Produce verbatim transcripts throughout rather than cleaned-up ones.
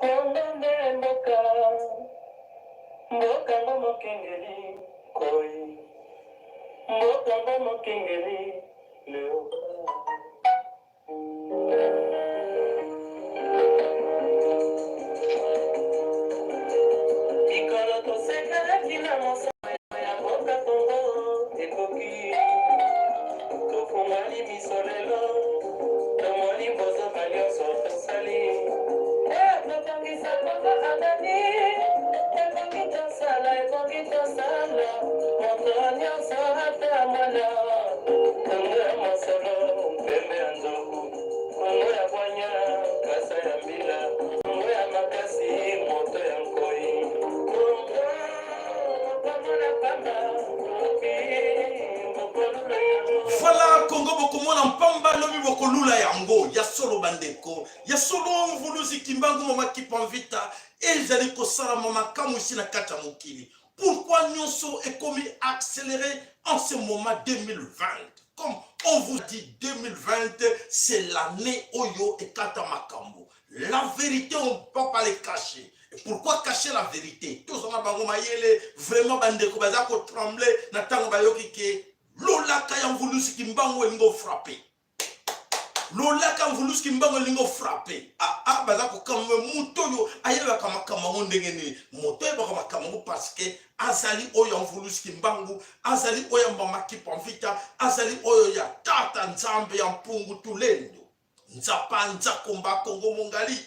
Kongo nde mboka, mboka ngo mokengeli, koi. Mboka ngo mokengeli, Leopold. Mikolo tosekelaki na mosala ya mboka Kongo ekoki. Tofungwani miso lelo, tomoni bozoba nyonso tosali. Eh, tobongisa Kongo na nani? Ekoki tosala, ekoki tosala. Moto nyonso atambola. Kongo ya masolo, mpembe ya nzoku. Kongo ya bwanya, kasa ya mbila. Kongo ya makasi, moto ya nkoi. Kongo, bokomona mpamba, lobi, bokolula yango. Voilà, Kongo bokomona mpamba, lobi bokolula yango. Ya solo, bandeko. Ya solo, Mvuluzi Kimbangu, Mama Kimpa Vita, ezali kosalama makamwisi na kati ya mokili. Pourquoi nyonso ekomi accéléré en ce moment deux mille vingt? Comme on vous dit, deux mille vingt, c'est l'année oyo ekata makambo. La vérité, on ne peut pas les cacher. Et pourquoi cacher la vérité? Toza na bango mayele, vraiment, bandeko baza ko trembler na ntango bayoki ke lolaka ya Mvuluzi Kimbangu elingi ko frapper. Lolaka Mvuluzi Kimbangu elingi ko frapper. Ah, ah, baza kokamwa moto oyo ayebaka makambo yango ndenge nini. Moto ayebaka makambo yango parce que azali oyo ya Mvuluzi Kimbangu, azali oyo ya Mama Kimpa Vita, azali oyo ya Tata Nzambe ya Mpungu Tulendo. Nzapa Nzakomba Kongo Mongali.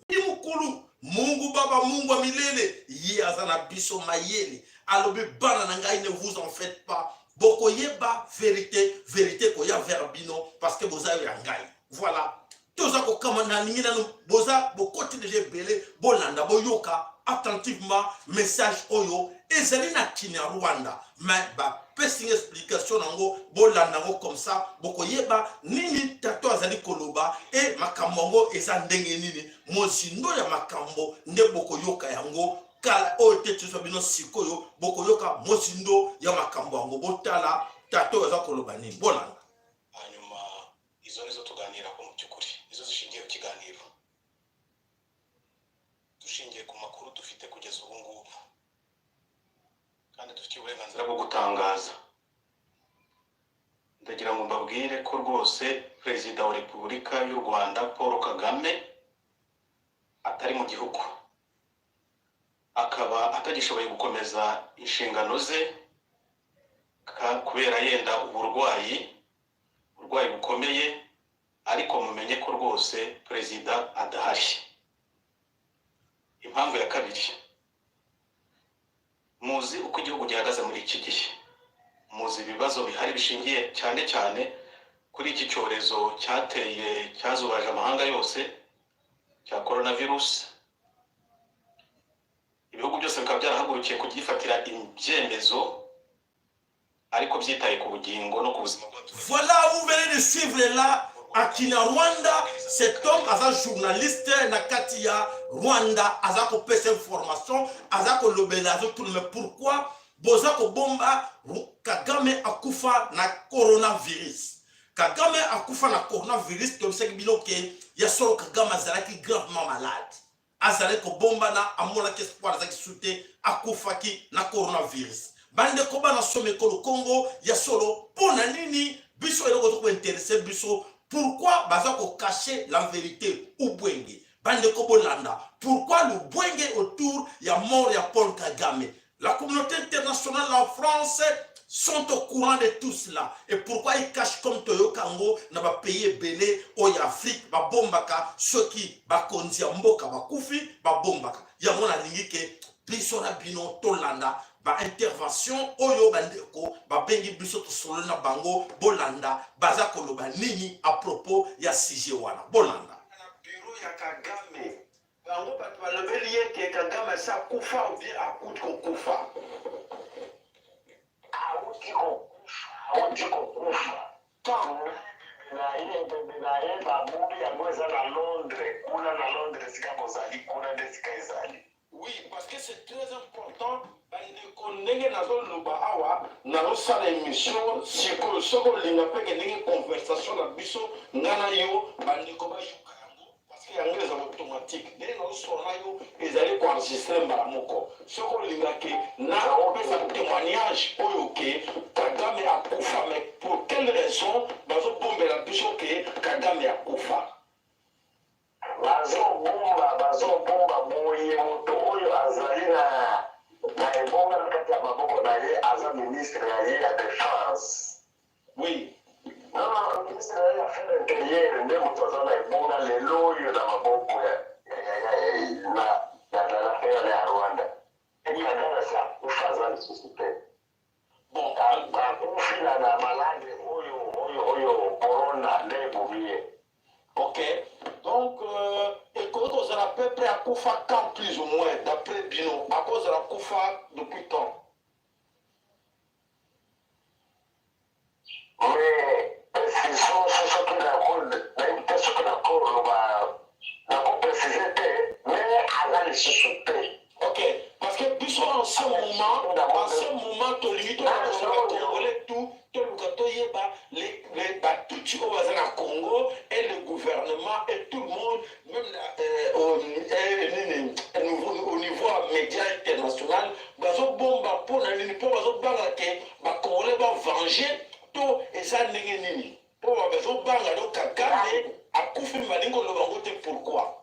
Ye mukulu, Mungu Baba, Mungu wa milele, ye aza na biso mayele. Alobi: bana na ngai, ne vous en faites pas. Bokoyeba vérité, vérité ekoya vers bino, parce que boza ya ngai. Voilà. Toza kokamwa, nalingi nanu, boza, bokoti déjà ebele, bolanda, boyoka attentivement message oyo ezali na Kinyarwanda. Mais bapesi nga explication na yango, bolanda yango, comme ça bokoyeba nini tata oyo azali koloba, e makambo yango eza ndenge nini. Mozindo ya makambo nde bokoyoka yango kala oyo te, tozo bino sikoyo, bokoyoka mozindo ya makambo yango. Botala tata oyo aza koloba nini, bolanda. Hanyuma, izo nizo tuganiraho mu by'ukuri, nizo zishingiye ku kiganiro. Dushingiye ku makuru dufite kugeza ubu ngubu, kandi dufitiye uburenganzira bwo gutangaza, ndagira ngo mbabwire ko rwose Perezida wa Repubulika y'u Rwanda, Paul Kagame, atari mu gihugu, akaba atagishoboye gukomeza inshingano ze, ka-, kubera yenda uburwayi, uburwayi bukomeye, ariko mumenye ko rwose Perezida adahari. Impamvu ya kabiri, muzi uko igihugu gihagaze muri iki gihe, muzi ibibazo bihari bishingiye cyane cyane kuri iki cyorezo cyateye, cyazubaje amahanga yose, cya coronavirus. Ibihugu byose bikaba byarahagurukiye kugifatira ibyemezo, ariko byitaye ku bugingo no ku buzima bw'abaturage. Voilà, vous venez de suivre là, à Kinyarwanda, cet homme aza journaliste na kati ya Rwanda, aza kopesa information, aza kolobela, azo tourner. Mais pourquoi boza kobomba Ru-, Kagame akufa na coronavirus? Kagame akufa na coronavirus, tobisaki bino ke ya solo Kagame azalaki gravement malade. Azali kobombana, amonaki espoir, azalaki sute, akufaki na coronavirus. Bandeko bana somo ekolo Kongo, ya solo, mpo na nini biso eloko ezo ko intéresser biso? Pourquoi baza ko cacher la vérité ou bwenge? Bandeko bolanda, pourquoi le bwenge autour ya mort ya Paul Kagame? La communauté internationale, la France, sont au courant de tout cela. Et pourquoi ils cachent, comme toyoka yango na ba pays ebele oyo ya Afrique, babombaka soki bakonzi ya mboka bakufi, babombaka. Yango nalingi ke biso na bino tolanda ba intervention oyo bandeko babengi biso tosolo na bango, bolanda baza koloba nini à propos ya sujet wana. Bolanda. Na bureau ya Kagame, bango bato balobeli ye ke Kagame asi akufa ou bien akuti kokufa? Auti kokufa, auti kokufa. Ntango bibi na ye, bibi na ye, babuli yango eza na Londres. Kuna na Londres esika bozali, kuna nde esika ezali. Oui, parce que c'est très important. Bandeko, ndenge nazoloba awa, nazosala émission sikoyo, soki olinga mpe ke ndenge conversation na biso, ngai na yo, bandeko bayoka yango, parce que yango eza automatique. Tik nde nazosola na yo ezali koenregistre mbala moko. Soki olinga ke napesa témoignage oyo ke Kagame akufa, mais pour quelle raison bazobombela biso ke Kagame akufa? Bazobomba, bazobomba boye, moto oyo azali na, na ebonga na kati ya maboko na ye, aza ministre ya ye ya défense. Oui. Non, non, ministre ya ye ya affaires intérieures nde moto aza na ebonga lelo oyo na maboko ya, ya, ya, ya, ya, na, na, na, na, ya Rwanda. Eka dala sa kufa aza lisusu te. Bon, Ba-, bakufi na, na malade oyo, oyo, oyo corona nde ebomi ye. Ok. Donc, euh, ekoki kozala à peu près akufa quand, plus ou moins, d'après bino? Akozala kufa depuis quand? Mais est-ce que so, so, soki nako, nayebi te soki nakoloba, nako préciser te, mais aza lisusu te. Ok, parce que biso en ce moment, en ce moment, tolingi toluka, Congolais tout, toluka toyeba les, les, ba Tutsi oyo baza na Congo et le gouvernement et tout le monde, même la, euh, au, euh, nini, au niveau, au niveau ya média international, bazobomba mpo na nini? Mpo bazobanga ke ba Congolais ba venger, to eza ndenge nini? Mpo bazobanga donc Kagame akufi, balingi koloba yango te, pourquoi?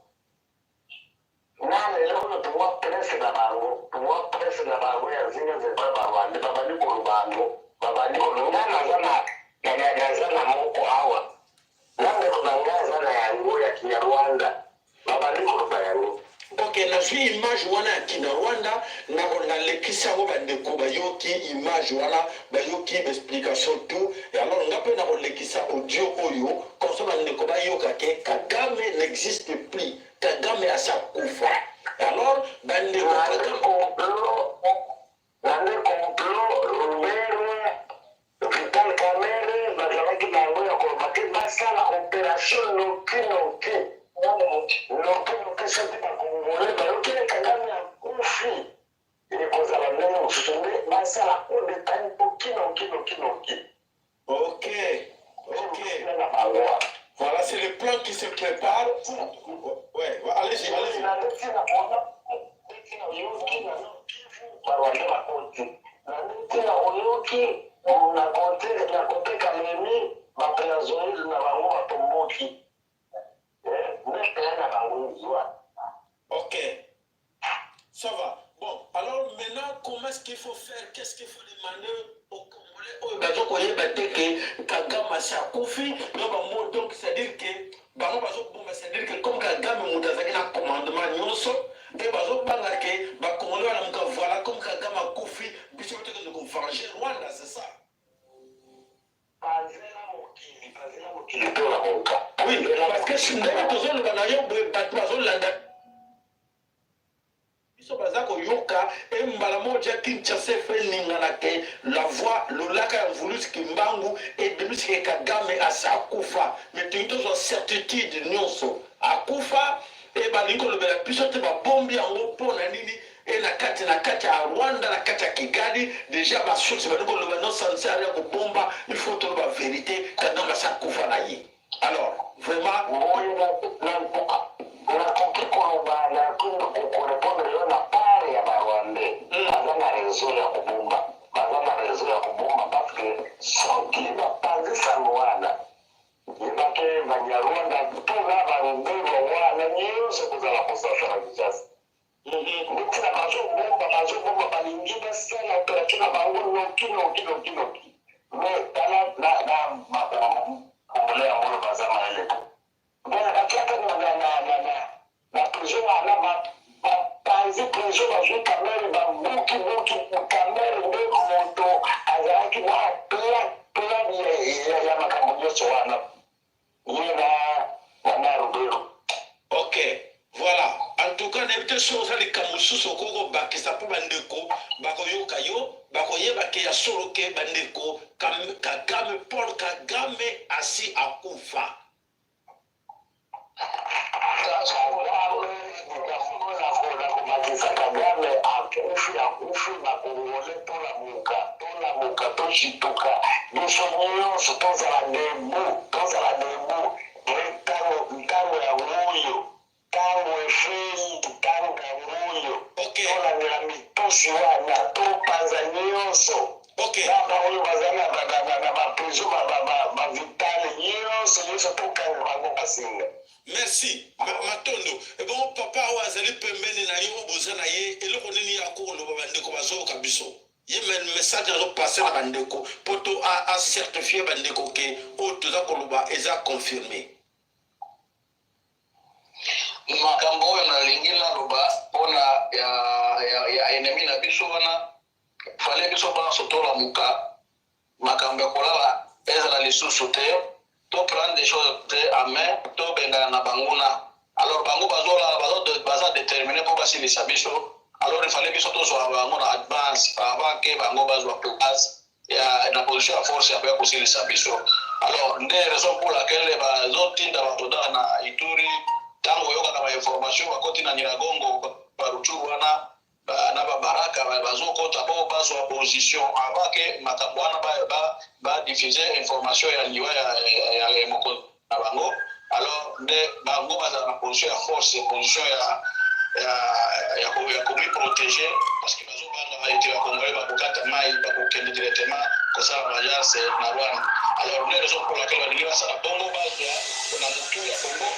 Na lelo oyo pouvoir presse na bango, pouvoir presse na bango ya zinga nzeba ba Rwandais, babandi koloba yango, babandi koloba. Nga naza na, na, na, naza na moko awa. Na ndeko na nga aza na yango ya Kinyarwanda, babandi koloba yango. Ok, nazwi image wana ya Kinyarwanda, nako-, nalekisa yango bandeko bayoki image wana, bayoki explication tout. Et alors, nga mpe nakolekisa audio oyo, comme ça bandeko bayoka ke Kagame n'existe plus. Kagame asi akufa. Alors, bandeko, Na nde Kagame complot, na nde complot Ruberwa, Vital Kamerhe, bazalaki na yango ya koloba te basala opération noki noki. Noki noki, soki ba Congolais bayoki Kagame akufi, ekozala ndenge mosusu, nde basala coup d'État noki noki noki noki. Ok, ok. Na bango wana. Voilà, c'est le plan qui se prépare. Ouais, ouais, allez-y, allez-y. Na nde ntina wana, nde ntina oyoki na Nord-Kivu, ba Rwandais bakoti. Na nde ntina oyoki na côté, na côté Kalemie, ba Brazzaville na bango batomboki. Eh, nde plan na bango nzwa. Ok. Ça va. Bon, alors maintenant, comment est-ce qu'il faut faire? Qu'est-ce qu'il faut demander aux Congolais oyo bazo koyeba te ke Kagame asi akufi? Donc, bango, donc, c'est-à-dire que bango bazo bomba, c'est-à-dire que comme Kagame moto azalaki na commandement nyonso, et bazo banga ke ba Congolais wana muka, voilà, comme Kagame akufi, biso tokende ko venger Rwanda, c'est ça? Banzela mokili, banzela mokili to na moka. Oui, parce que si ndenge tozoloba na yo boye, bato bazolanda biso baza koyoka, e mbala moja Kinshasa efe ningana ke la voix, lolaka ya Mvuluzi Kimbangu ebimisi ke Kagame asi akufa. Mais tolingi tozwa certitude nyonso. Akufa, e balingi kolobela biso te babombi yango mpo na nini? E na kati, na kati ya Rwanda, na kati ya Kigali, déjà ba sources bali koloba non, ça ne sert à rien kobomba, il faut toloba vérité, Kagame asi akufa na ye. Alors, vraiment, Oyo na, na, nakoki koloba, nakoki ko-, korépondre yo na part ya ba Rwandais. Mm. Baza na raison ya kobomba. Baza na raison ya kobomba parce que soki bapanzi sango wana, yeba ke Banyarwanda to na Baruberwa wana nyonso kozala kosasana Kinshasa. Neti na bazobomba, bazobomba, balingi basala opération na bango noki, noki, noki, noki. Mais tala na, na, makambo, Congolais ya moyo baza mayele te. Bana batiaka na, na, na, na, na, na prison wana, ba, bapanzi prison, bazwi Kamerhe, babuki, buki Kamerhe nde moto azalaki na plan, plan ya, ya, ya makambo nyonso wana. Ye na, na, na Ruberwa. Ok, voilà. En tout cas, nayebi te soki oza likambo mosusu okoki kobakisa mpo bandeko bakoyoka yo, bakoyeba ke ya solo ke bandeko Kam-, Kagame, Paul Kagame asi akufa. Kagame, na kobakisa, Kagame akufi, akufi, ba Congolais tolamuka, tolamuka, toshituka. Biso nyonso tozala debout, tozala debout. Ntango, ntango ya moyo, ntango Nyonso wana, topanza nyonso. Ok. Bana oyo baza na ba, ba, ba, na ba prison, ba, ba, ba, ba vitale, nyonso, nyonso tokanga bango basinga. Merci. Ma-, matondo. Ebongo papa oyo azali pembeni na yo, boza na ye, eloko nini ya koloba bandeko bazoyoka biso? Ye me-, message azo passer na bandeko, po to a, a certifier bandeko que oyo toza koloba eza confirmé. Makambo oyo nalingi naloba mpona ya, ya, ya ennemi na biso wana, fallait biso banso tolamuka, makambo ya kolala ezala lisusu te, to prendre des choses te en main, tobengana na banguna. Alors bango bazolala, bazo de-, baza déterminés mpo basilisa biso. Alors il fallait biso tozwa bango na advance avant que bango bazwa place ya, na position ya force ya koya kosilisa biso. Alors nde raison pour laquelle bazotinda basoda na Ituri, ntango oyokaka ba information bakoti na Nyiragongo, ba Rutshuru wana, ba, na ba Baraka, ba, bazokota mpo bazwa position avant que makambo wana ba, ba, ba diffuser information ya liwa ya, ya, ya, ya mokonzi na bango. Alors nde bango bazala na position ya force, position ya, ya, ya, ko-, ya komi protéger, parce que bazobanga ete ba Congolais bakokata mai, bakokende directement kosala alliance na Rwanda. Alors nde raison pour laquelle balingi basala bongo, bazwa na mutu ya Congo,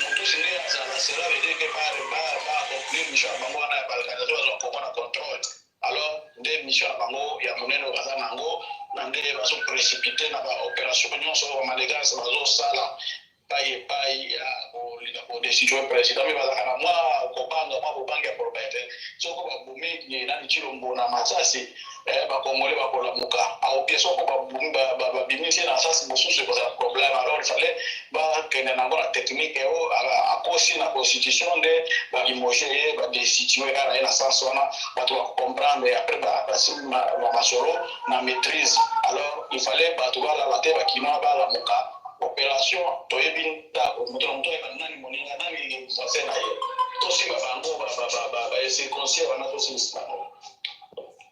mutu si nde azala, cela veut dire que ba, ba, ba conclure mission ya bango wana ya balkanisation, bazwa Congo na contrôle. Alors nde mission ya bango ya monene oyo baza na yango, na nde bazo précipiter na ba opération nyonso oyo ba Malgaches bazosala epai epai ya kolinga ko destituer président, mais bazalaka na mwa kobanga, mwa bobangi ya koloba ete soko babumi ni-, nani, Tshilombo na masasi, eh, ba Congolais bakolamuka. Au pire soko babumi, ba, ba, babimisi ye na masasi mosusu, ekozala problème. Alors il fallait bakende na yango na technique, eh, oh, a-, akosi na constitution, nde ba limoger ye, ba destituer kaka na ye. Na sens wana bato ba comprendre, et après ba, basili ma, ma, masolo na maîtrise. Alors il fallait bato balala te, ba Kinois balamuka. Opération, toyebi ndako, moto na moto ayeba nani moninga, nani mfase na ye. Tosimba bango, ba, ba, ba, ba, ba circoncis wana, tosilisa bango.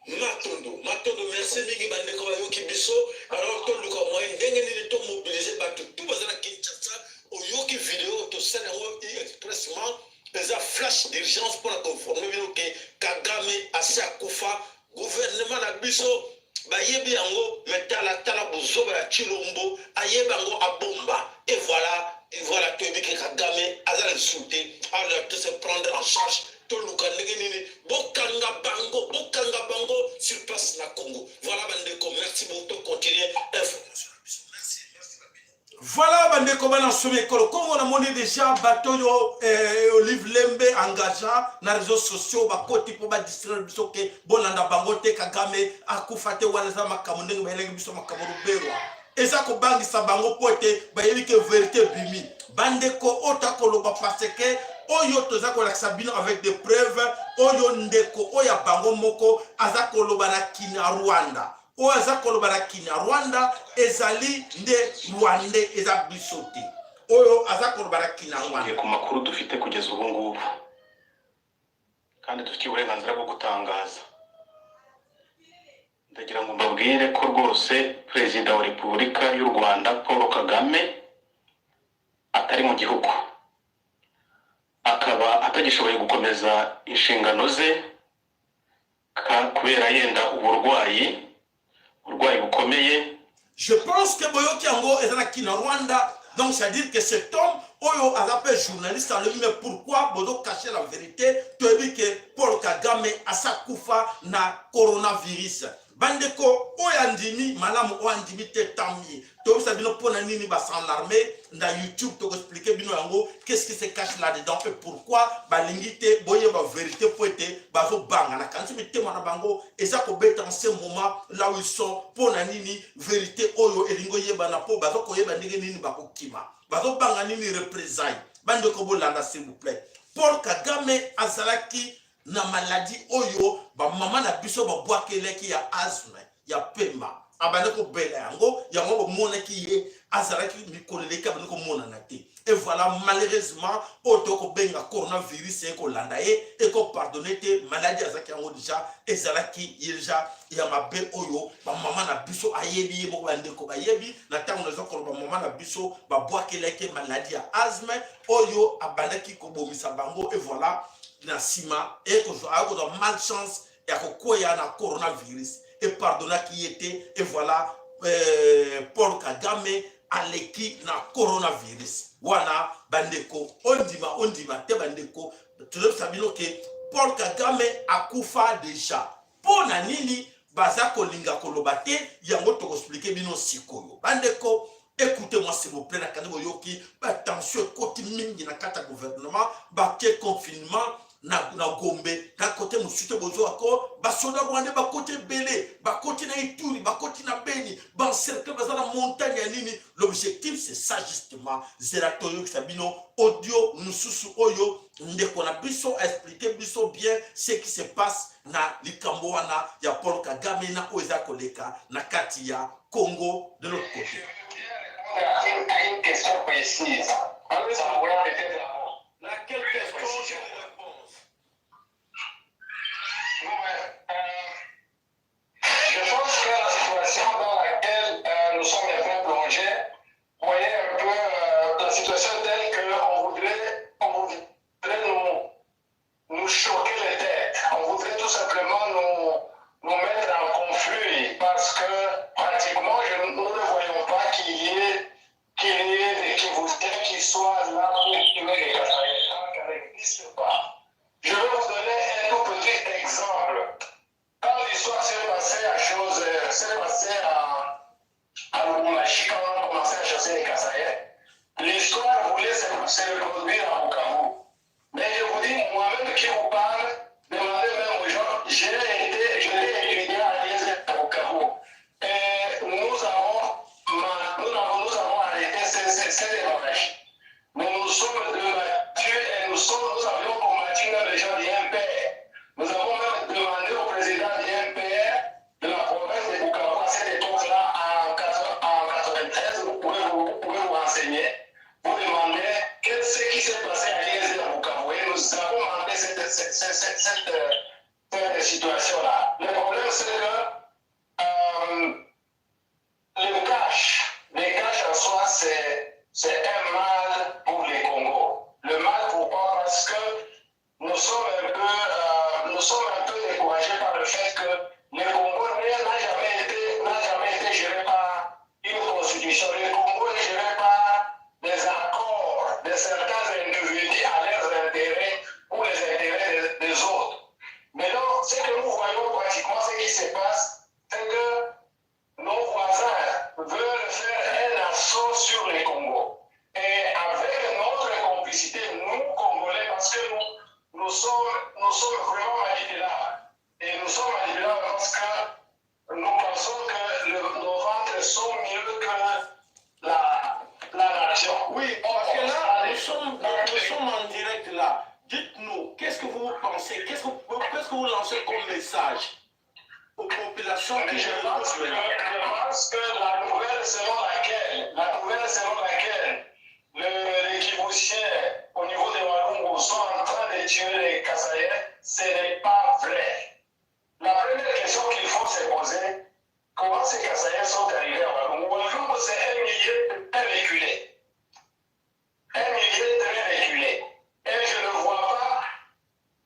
Matondo, matondo, merci mingi bandeko bayoki biso. Alors toluka moyen ndenge nini to mobiliser bato tout baza na Kinshasa, oyoki vidéo tosala yango expressement, eza flash d'urgence mpona koinformer bino que Kagame asi akufa. Gouvernement na biso bayebi yango, mais tala, tala buzoba ya Tshilombo, ayebi yango, abomba. Et voilà, et voilà, toyebi que Kagame aza lisusu te. Alors to se prendre en charge, toluka ndenge nini bokanga bango, bokanga bango sur place na Congo. Voilà bandeko, merci beaucoup, to continuer information na biso. Merci, merci na bino. Voilà bandeko, bana somi ekolo Kongo, namoni déjà bato oyo, eh, Olive Lembe engagea na réseaux sociaux, bakoti mpo ba distraire biso que bolanda bango te, Kagame akufa te, wana eza makambo ndenge bayelaki biso makambo Ruberwa. Eza kobangisa bango mpo ete bayebi que vérité ebimi. Bandeko oyo ta koloba parce que oyo toza kolakisa bino avec des preuves, oyo ndeko oyo ya bango moko aza koloba na Kinyarwanda. Oyo aza koloba na Kinyarwanda ezali nde Rwandais, eza biso te. Oyo aza koloba na Kinyarwanda. Ku makuru dufite kugeza ubu ngubu, kandi dufite uburenganzira bwo gutangaza, ndagira ngo mbabwire ko rwose Perezida wa Repubulika y'u Rwanda Paul Kagame atari mu gihugu, akaba atagishoboye gukomeza inshingano ze ka-, kubera yenda uburwayi, uburwayi bukomeye. Je pense que boyoki yango eza na Kinyarwanda. Donc c'est-à-dire que cet homme oyo aza mpe journaliste, alobi: mais pourquoi bozo cacher la vérité? Toyebi que Paul Kagame asi akufa na coronavirus. Bandeko, oyo andimi malamu, oyo andimi te, tant mieux. Toyebisa bino mpo na nini ba s'alarmer na YouTube, toko expliquer bino yango, qu'est-ce qui se cache là-dedans et pourquoi balingi te boyeba vérité, mpo ete bazobanga. Nakanisi mitema na bango eza kobeta en ce moment là où ils sont. Mpo na nini vérité oyo elingi oyebana? Mpo baza koyeba ndenge nini bakokima. Bazobanga nini représailles? Bandeko, bolanda s'il vous plaît. Paul Kagame azalaki na maladie oyo bamama na biso babwakelaki, ya asthme, ya mpemba. Abandi kobela yango, yango bomonaki ye, azalaki mikolo eleki, abandi komonana te. Et voilà, malheureusement, oyo tokobenga coronavirus ekolanda ye, eko pardonner te, maladie azalaki yango déjà, ezalaki ye déjà ya mabe oyo bamama na biso ayebi, ye moko bandeko bayebi, na ntango naza koloba mama na biso babwakelaki maladie ya asthme, oyo abandaki kobomisa bango, et voilà, na nsima, ekozwa, akozwa malchance, ya kokweya na coronavirus, epardonnaki ye te, et voilà, euh, Paul Kagame aleki na coronavirus. Wana, bandeko, ondima, ondima te, bandeko, tozobisa bino ke Paul Kagame akufa déjà. Mpo na nini baza kolinga koloba te? Yango toko expliquer bino sikoyo. Bandeko, écoutez-moi s'il vous plaît, na kani boyoki, ba tension ekoti mingi na kati ya gouvernement, bake confinement na, na Gombe, na côté mosusu te bozo ako, ba soda rwandais bakoti ebele, bakoti na Ituri, bakoti na Beni, ba encercler, baza na montagne ya nini. L'objectif, c'est ça justement. Zela toyokisa bino audio mosusu oyo ndeko na biso a expliquer biso bien ce qui se passe na likambo wana ya Paul Kagame na oyo eza koleka na kati ya Congo de l'autre côté. À une, à une question précise. Laquelle question? Je pense que la situation dans laquelle euh, nous sommes maintenant plongés, vous voyez un peu euh, la situation telle qu'on voudrait, on voudrait nous, nous choquer les têtes. On voudrait tout simplement nous, nous mettre en conflit parce que pratiquement, je, nous ne voyons pas qu'il y ait, qu'il y ait des Kivusiens qui soient là pour tuer les Kasaïens. Ça n'existe pas. Je vais vous donner un tout petit exemple. Quand l'histoire s'est passée à chose, euh, s'est passée à, à Lubumbashi, quand on a commencé à chasser les Kasaïens, l'histoire voulait se, se reproduire à Bukavu. Mais je vous dis, moi-même qui vous parle, demandez même aux gens, j'ai été, je l'ai étudié à l'I S à Bukavu. Et nous avons, nous avons, nous avons arrêté ces, ces, ces démarches. Nous nous sommes débattus et nous, sommes, nous avions combattu même les gens du M P R. Nous avons même demandé au président du M P R de la province de Bukavu à cette époque-là, en, en quatre-vingt-treize, vous pouvez vous, vous pouvez vous renseigner, vous demander qu'est-ce qui s'est passé à l'I S à Bukavu. Et nous avons demandé cette, cette, cette, cette, cette, euh, cette situation-là. Le problème, c'est que euh, le cash, le cash en soi, c'est, c'est un mal pour les Congo. Le mal, pourquoi? Parce que nous sommes un peu, euh, nous sommes un peu découragés par le fait que le Congo n'a jamais été, n'a jamais été géré par une constitution. Le Congo est géré par des accords de certains individus à leurs intérêts ou les intérêts des, des autres. Maintenant, ce que nous voyons pratiquement, ce qui se passe, c'est que nos voisins veulent faire un assaut sur le Congo. Et avec notre complicité, nous, Congolais, parce que nous, nous sommes, nous sommes vraiment manipulables. Et nous sommes manipulables parce que nous pensons que le, nos ventres sont mieux que la, la nature. Oui, parce que là, nous sommes, nous sommes en direct là. Dites-nous, qu'est-ce que vous pensez? Qu'est-ce que, qu'est-ce que vous lancez comme message aux populations qui Je nous pense que, écoutent maintenant? Je pense que la nouvelle selon laquelle, la nouvelle selon laquelle le, les Kivusiens au niveau de Walungu sont en train de tuer les Kasaïens, ce n'est pas vrai. La première question qu'il faut se poser, comment ces Kasaïens sont arrivés à Walungu? Walungu, c'est un milieu très reculé. Un milieu très reculé. Et je ne vois pas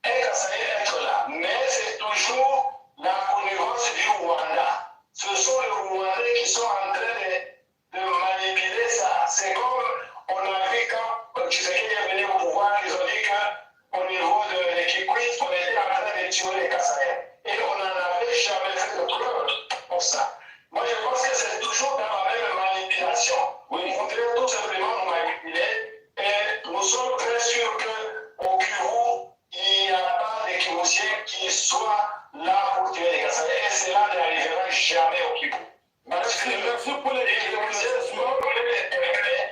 un Kasaïen être là. Mais c'est toujours la connivence du Rwanda. Ce sont les Rwandais qui sont en train de, de manipuler ça. C'est comme on a vu quand Tshisekedi est venu au pouvoir, ils ont dit que au niveau de l'Équipe, on était en train de tuer les Kasaïens. Et on n'en avait jamais fait de preuve pour ça. Moi, je pense que c'est toujours dans la même manipulation. Vous voudrez tout simplement nous manipuler. Et nous sommes très sûrs qu'au Kivu, il n'y a pas de Kivusien qui soit là pour tuer les Kasaïens. Et cela n'arrivera jamais au Kivu. Parce que Merci pour les les Kivusien sont bien déterminés,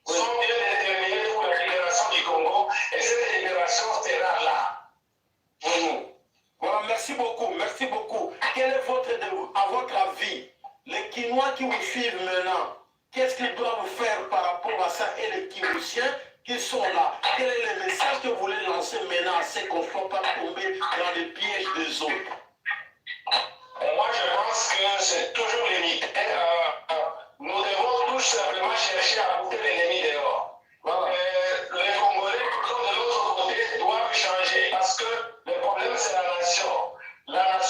sont bien déterminés pour la libération du Congo. Et cette libération sera là pour nous. Voilà, merci beaucoup, merci beaucoup. Quel est votre, à votre avis, les Kinois qui vous suivent maintenant, qu'est-ce qu'ils doivent faire par rapport à ça et les Kivusiens qui sont là? Quel est le message que vous voulez lancer maintenant à ceux qu'on ne faut pas tomber dans les pièges des autres? Moi, je pense que c'est toujours limite. Et, euh, euh, nous devons tout simplement chercher à bouter l'ennemi dehors. Euh, les Congolais, comme de l'autre côté, doivent changer parce que le problème, c'est la nation. La nation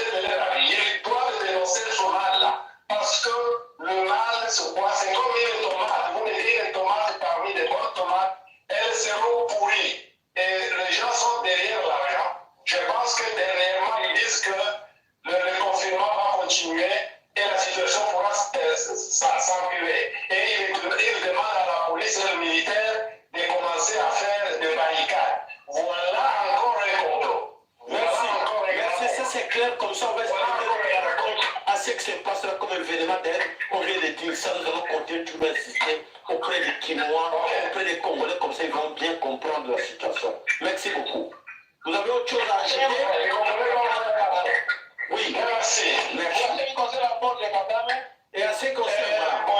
de leur avis. Ils doivent dénoncer ce mal-là. Parce que le mal, c'est quoi? C'est comme une tomate. Vous mettez une tomate parmi des bonnes tomates, elles seront pourries. Et les gens sont derrière l'argent. Je pense que dernièrement, ils disent que le, le confinement va continuer et la situation pourra s- s- s- s'empirer. Et ils, ils demandent à la police et aux militaires de commencer à faire des barricades. Voilà encore un complot. Voilà Merci. encore un Merci, complot. Ça c'est clair, comme ça on va expliquer à ce qui se passe là comme événement. D'ailleurs, on vient de dire ça, nous allons continuer toujours à insister auprès des Kinois, auprès des Congolais, comme ça ils vont bien comprendre la situation. Merci beaucoup. Vous avez autre chose à ajouter? Oui. Merci. Merci. Et à ce qui concerne, Euh, voilà. Bon,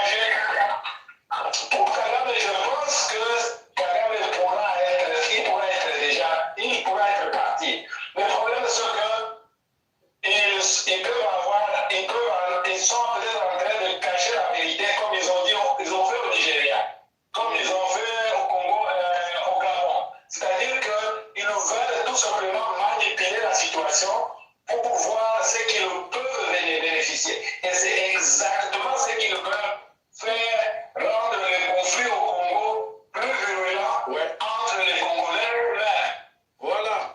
je- pour Kagame, je pense que Kagame pourra être, il pourra être déjà, il pourra être parti. Le problème, c'est que ils, ils peuvent avoir, ils peuvent, ils sont peut-être en train de cacher la vérité, comme ils ont dit, au- ils ont fait au Nigeria, comme ils ont fait au Congo, euh, au Gabon. C'est-à-dire qu'ils veulent tout simplement manipuler la situation pour pouvoir ce qu'ils peuvent béné- bénéficier. Et c'est exactement ce qu'ils veulent faire, rendre le conflit au Congo plus virulent Ouais. Entre les Congolais eux-mêmes. Voilà.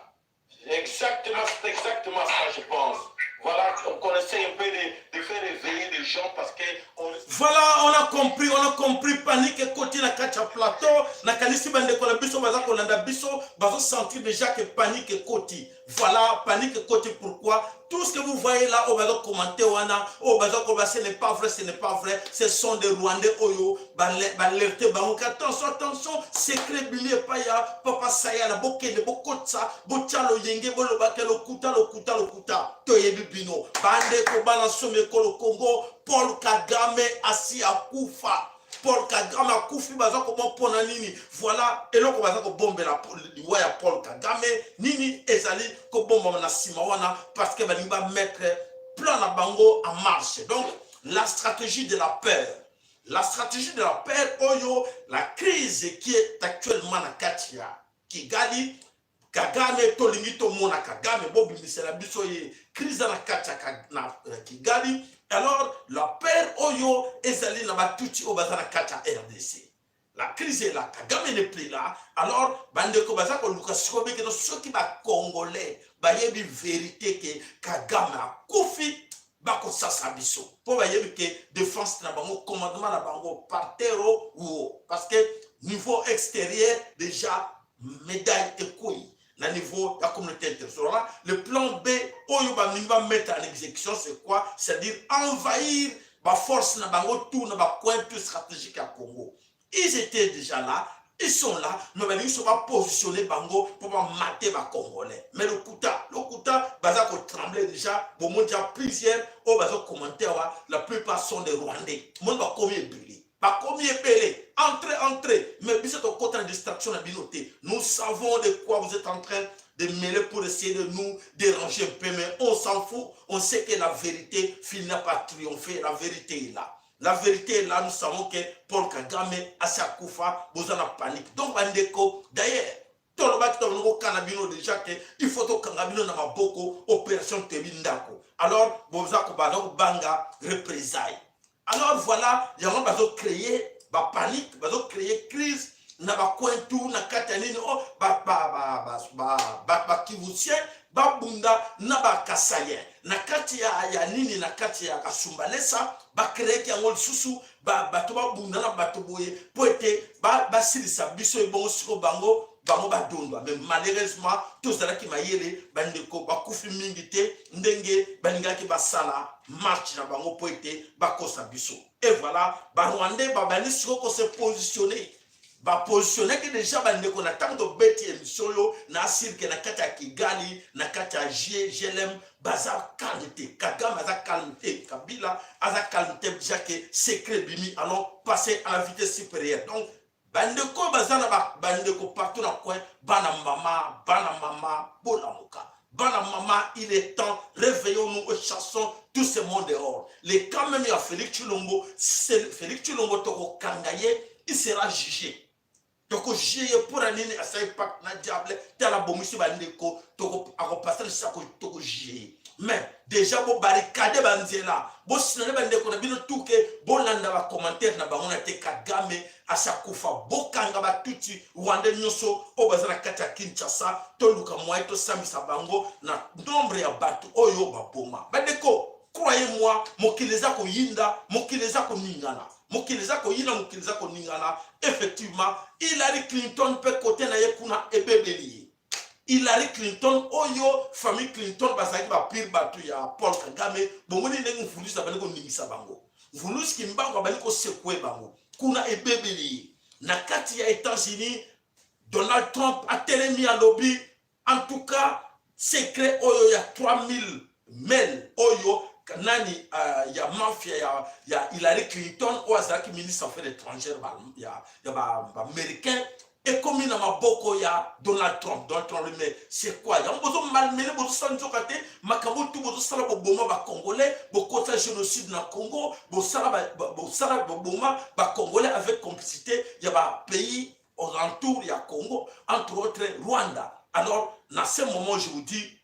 Exactement, c'est exactement ça, je pense. Voilà, on essaie un peu de, de faire réveiller les gens parce que on... Voilà, on a compris, on a compris. Panique ekoti na kati ya plateau. Nakanisi bandeko na biso baza kolanda biso, bazo sentir déjà que panique ekoti. Voilà, panique ekoti. Pourquoi? Tout ce que vous voyez là, oyo bazo commenter wana, oyo bazo koloba ce n'est pas vrai, ce n'est pas vrai, ce sont des Rwandais oyo ba alerte bango que attention, attention, secret ebimi epai ya Papa Sayala, bokende, bokotisa, botia loyenge, boloba que lokuta, lokuta, lokuta. Toyebi bino. Bandeko, bana somi ekolo Congo, Paul Kagame asi akufa. Paul Kagame akufi, baza kobomba mpo na nini? Voilà eloko baza kobombela po-, liwa ya Paul Kagame. Nini ezali kobombama na nsima wana? Parce que balingi ba mettre plan na bango en marche. Donc, la stratégie de la peur. La stratégie de la peur oyo, la crise qui est actuellement na kati ya Kigali, Kagame, tolingi tomona Kagame, bobimisela biso ye, crise na kati ya Ka-, na, euh, Kigali. Alors, la peur oyo ezali na ba Tutsi oyo baza na kati ya R D C. La crise est là, Kagame n'est plus là. Alors, bandeko baza koluka sikoyo beke no soki ba Congolais bayebi vérité que Kagame akufi, bakosasa biso. Po bayebi que défense na bango, commandement na bango par terre ou haut. Parce que niveau extérieur, déjà, médaille ekweyi na niveau ya communauté internationale. Voilà, le plan B, oyo balingi ba mettre en exécution, c'est quoi? C'est-à-dire envahir ba force na bango tout na ba coin tout stratégique ya Congo. Ils étaient déjà là, ils sont là, mais balingi so ba positionner bango po ba mater ba Congolais. Mais lokuta, lokuta, baza ko trembler déjà. Bomoni déjà plusieurs oyo bazo commenter awa, la plupart sont des Rwandais. Mon ba komi ebele. Bakomi ebele, entrez, entrez. Mais biso tokota na distraction na bino te. Nous savons de quoi vous êtes en train de mêler pour essayer de nous déranger un peu, mais on s'en fout. On sait que la vérité finira par triompher. La vérité est là. La vérité est là. Nous savons que Paul Kagame asi akufa, boza na panique. Donc, bandeko, d'ailleurs, tolobaki, tolobaki na bino déjà que il faut tokanga bino na maboko, opération Tebi Ndako. Alors, boza ko-, baza kobanga représailles. Alors voilà, yango bazo créer ba panique, bazo créer crise na ba coin tout na kati ya nini, oh, ba, ba, ba Kivusiens babunda na ba Kasaïens na kati ya, ya nini, na kati ya Kasumbalesa, ba créer yango lisusu, ba, bato babunda na bato boye, po ete ba, basilisa biso, ebongo siko bango, bango badondwa. Mais malheureusement, tozalaki mayele, bandeko bakufi mingi te, ndenge balingaki basala marche na bango po ete bakosa biso. Et voilà, ba Rwandais babandi siko ko se positionner. Ba positionnaki déjà bandeko na ntango tobeti émission yo, na assuré que na kati ya Kigali, na kati ya G-, G L M, baza calme te. Kagame aza calme te. Kabila aza calme te, déjà que secret bimi. Allons passer à la vitesse supérieure. Donc, bandeko baza na ba-, bandeko partout na coin, bana mama, bana mama, bolamuka. Bana mama, il est temps, réveillons-nous et chassons tout ce monde dehors. Le cas même ya Félix Tshilombo, c'est Félix Tshilombo, tokokanga ye, il sera jugé. Toko juger ye mpo na nini asali pacte na diable, tala abomisi bandeko, toko, ako passer le sac, toko juger ye. Mais déjà bo barricade banzela, bo signale bandeko na bino tout que bo landa ba commentaire na bango na te. Kagame asi kufa, bo kanga ba Tutsi rwandais nyonso oyo baza na kati ya Kinshasa, toluka moyen tosambisa bango na nombre ya bato oyo baboma. Bandeko, croyez-moi, mokili eza koyinda, mokili eza koningana, mokili eza koyinda, mokili eza koningana. Effectivement, Hillary Clinton mpe côté na ye kuna ebebeli ye. Hillary Clinton oyo famille Clinton bazalaki ba pire bato ya Paul Kagame, bomoni ndenge Mvuluzi abandi koningisa bango. Mvuluzi Kimbangu abandi kosecouer bango. Kuna ebebeli ye. Na kati ya États-Unis, Donald Trump atelemi, alobi, en tout cas, secret oyo ya trois mille mail oyo ka-, nani, euh, ya mafia ya, ya Hillary Clinton oyo azalaki ministre affaires étrangères ba, ya, ya ba, ba Américains, ekomi na maboko ya Donald Trump. Donald Trump, mais c'est quoi? Yango bozo malmener, bozo sala nzoka te, makambo tout bozo sala, boboma ba Congolais, bokota génocide na Congo, bosala ba, ba, bosala boboma ba Congolais avec complicité ya ba pays aux alentours ya Congo, entre autres Rwanda. Alors, na ce moment, je vous dis,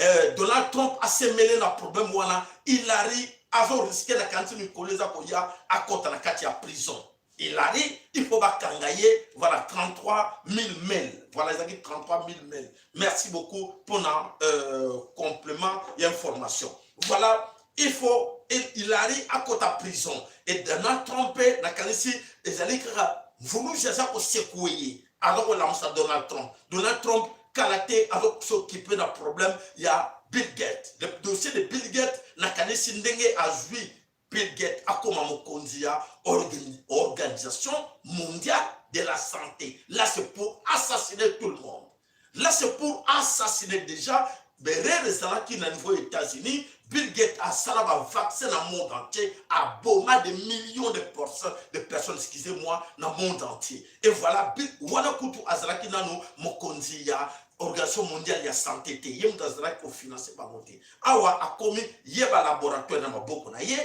euh, Donald Trump asi mêler na problème wana, Hillary azo risquer na kansi mikolo eza koya akota na kati ya prison. Hillary, il faut bakanga ye, voilà, trente-trois mille mail. Voilà, ezalaki trente-trois mille mail. Merci beaucoup pour na, euh, complément ya information. Voilà, il faut, il, Hillary akota prison. Et Donald Trump, nakanisi, ezali kaka Mvuluzi aza kosecouer ye. Aza kolamusa Donald Trump. Donald Trump, kala te, azo s'occuper na problème ya Bill Gates. Le dossier de Bill Gates, nakanisi ndenge azwi Bill Gates akoma mokonzi ya organ-, Organisation Mondiale de la Santé. Là, c'est pour assassiner tout le monde. Là, c'est pour assassiner déjà. Erreur ezalaki na niveau États-Unis, Bill Gates asala ba vaccin na monde entier, aboma des millions de personnes, de personnes, excusez-moi, na monde entier. Et voilà, Bill, wana kutu azalaki nanu mokonzi ya Organisation Mondiale ya Santé te, ye moto azalaki kofinancer bango te. Awa akomi ye ba laboratoire na maboko na ye,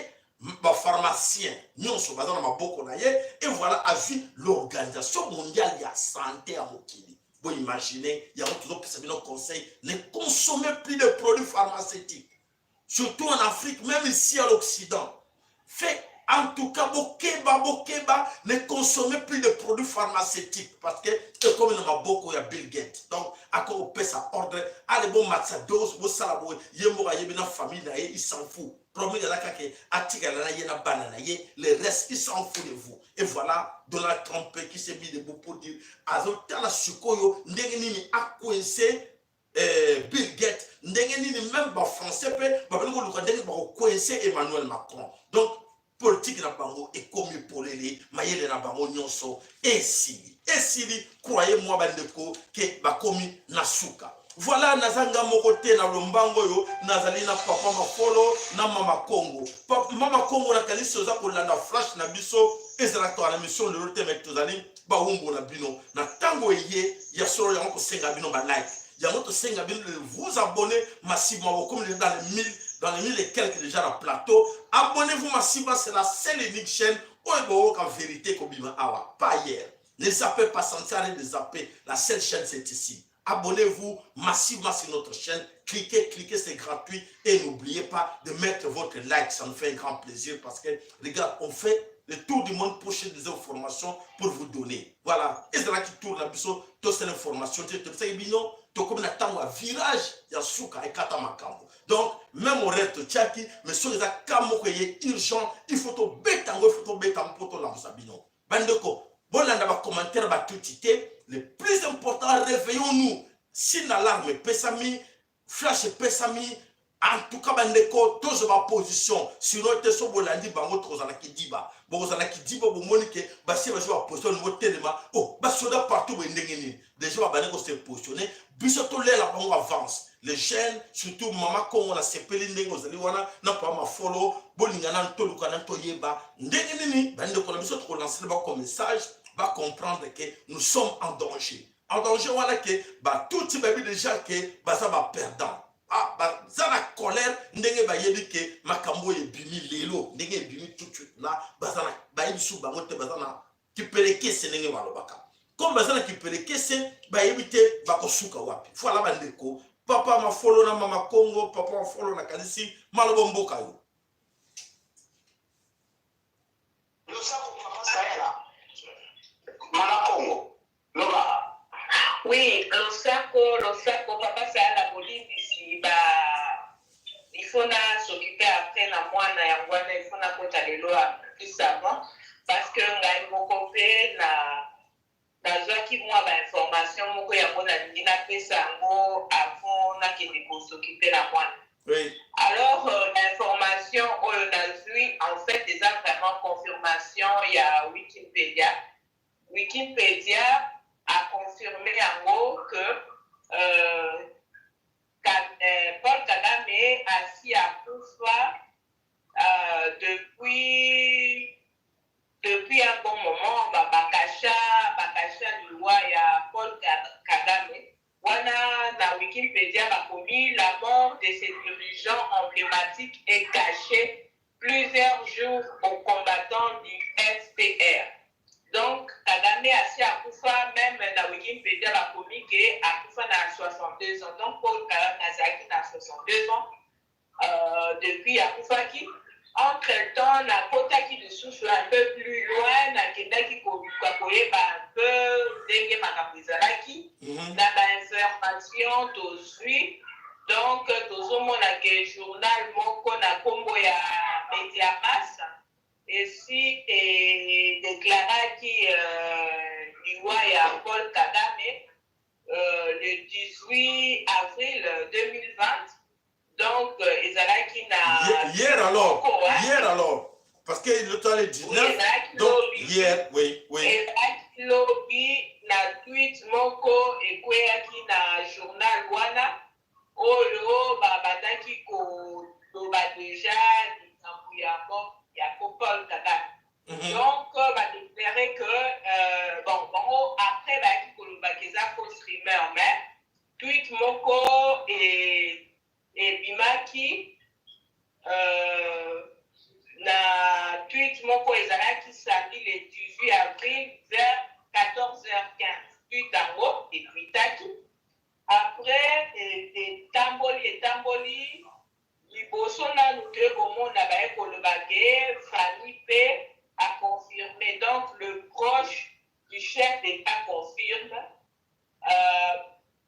ba pharmaciens nyonso baza na maboko na ye, et voilà, azwi l'Organisation Mondiale ya Santé ya mokili. Bo imaginer, yango tozopesa bino conseil, ne consommez plus de produits pharmaceutiques. Surtout en Afrique, même ici à l'Occident. Fait, en tout cas, bokeba, bokeba, ne consommez plus de produits pharmaceutiques parce que ekomi na maboko ya Bill Gates. Donc, ako opesa ordre, allez, bomatisa dose, bosala boye, ye moko ayebi na famille na ye, il s'en fout. Problème ezalaka que atikala na ye na bana na ye, le reste, il s'en fout de vous. Et voilà, Donald Trump qui s'est mis debout pour dire, azotala sikoyo ndenge nini a coincer, euh, Bill Gates, ndenge nini même ba Français pe babandi koluka ndenge bako coincer Emmanuel Macron. Donc, politique na bango ekomi polele, mayele na bango nyonso esili. Esili, croyez-moi, bandeko, que bakomi na suka. Voilà, naza nga moko te na lombango oyo, nazali na Papa Mafolo, na Mama Kongo. Pa-, Mama Kongo, nakanisi oza kolanda flash na biso, ezalaka na émission lelo te, mais tozali bawumbu na bino. Na tango eye, ya solo, yango kosenga bino ba like. Yango tosenga bino de vous abonner massivement. Bokomi dans les mille, dans les mille et quelques déjà na plateau. Abonnez-vous massivement, c'est la seule unique chaîne oyo boyoka vérité kobima awa, pas ailleurs. Ne zappez pas, ça ne sert à rien de zapper. La seule chaîne, c'est ici. Abonnez-vous massivement sur notre chaîne. Cliquez, cliquez, c'est gratuit. Et n'oubliez pas de mettre votre like. Ça nous fait un grand plaisir parce que, regarde, on fait le tour du monde pour chercher des informations pour vous donner. Voilà. Ezalaki tour na biso, tosala information te, topesaki bino, tokomi na tango ya virage ya suka, ekata makambo. Donc, même horaire totiaki, mais soki eza cas moko eye urgent, il faut tobeta yango, il faut tobeta yango mpo tolamusa bino. Bandeko, bolanda ba commentaire ba Tutsi te. Le plus important, réveillons-nous. Signe d'alarme epesami, flash epesami. En tout cas, bandeko, tozwa ba position. Sinon te, so bolandi bango, tokozala kidiba. Bokozala kidiba, bomoni que basi bazwa ba position, botelema. Oh, ba soda partout, boye ndenge nini? Déjà, babandi ko se positionner. Biso tolela bango avance. Les jeunes, surtout Mama Kongo, nasepeli ndenge ozali wana, na Papa Mafolo, bolingana, tolukana, toyeba ndenge nini bandeko na biso, tokolancer bango message, ba comprendre que nous sommes en danger. En danger wana que ba Tutsi bayebi déjà que baza ba perdants. Ah, baza na colère ndenge bayebi que makambo oyo ebimi lelo, ndenge ebimi tout de suite là, baza na, bayebi lisusu bango te, baza na kipelekese ndenge balobaka. Comme baza na kipelekese, bayebi te bakosuka wapi. Voilà bandeko, Papa Mafolo na Mama Kongo, Papa Mafolo, nakanisi maloba mboka yo. Losako, Papa Sahela. Mama Kongo, loba. Oui, losako, losako, Papa Sahela, bolimbisi, ba, il faut na s'occuper après na mwana, yango wana il faut nakota lelo plus avant, parce que ngai moko mpe na, nazwaki mwa ba information moko, yango nalingi napesa yango avant nakende ko s'occuper na mwana. Oui. Alors, euh, l'information oyo nazwi, en fait, eza vraiment confirmation ya Wikipedia. Wikipedia a confirmé yango que, euh, Ka-, euh, Paul Kagame asi akufa, euh, depuis, depuis un bon moment, ba, ba cacha, ba cacha liwa ya Paul Ka-, Kagame. Wana na Wikipedia bakomi: la mort de ce dirigeant emblématique est cachée plusieurs jours aux combattants du F P R. Donc, Kagame asi akufa, même na Wikipedia bakomi que akufa na soixante-deux ans. Donc, Paul Kagame azalaki na soixante-deux ans, euh, depuis akufaki. Entre-temps, nakotaki lisusu un peu plus loin, nakendaki koluka koyeba un peu ndenge makambo ezalaki. Mhm. Na ba information tozwi, donc tozomona que journal moko na nkombo ya Mediamass esi e déclaraki, euh, liwa ya Paul Kagame, euh, le dix-huit avril deux mille vingt. Donc, euh, ezalaki na Hier, hier alors, Moko, hein? Hier alors, parce que le temps est Oui, dix-neuf, ezalaki donc lobi. Hier, oui, oui. Ezalaki lobi na tweet moko ekweyaki na journal wana, oyo babandaki koloba déjà likambo ya mort ya Paul Kagame. Mhm. Donc, euh, ba déclarer que, euh, bon, bon, après, ba ki koloba que eza fausse rumeur, mais tweet moko e, ebimaki, euh, na tweet moko ezalaki samedi le dix-huit avril vers quatorze heures quinze. Tweet yango etweetaki. Après, e, etamboli, etamboli, liboso nanu toye komona baye koloba que Fani mpe a confirmé. Donc, le proche du chef d'État confirme, euh,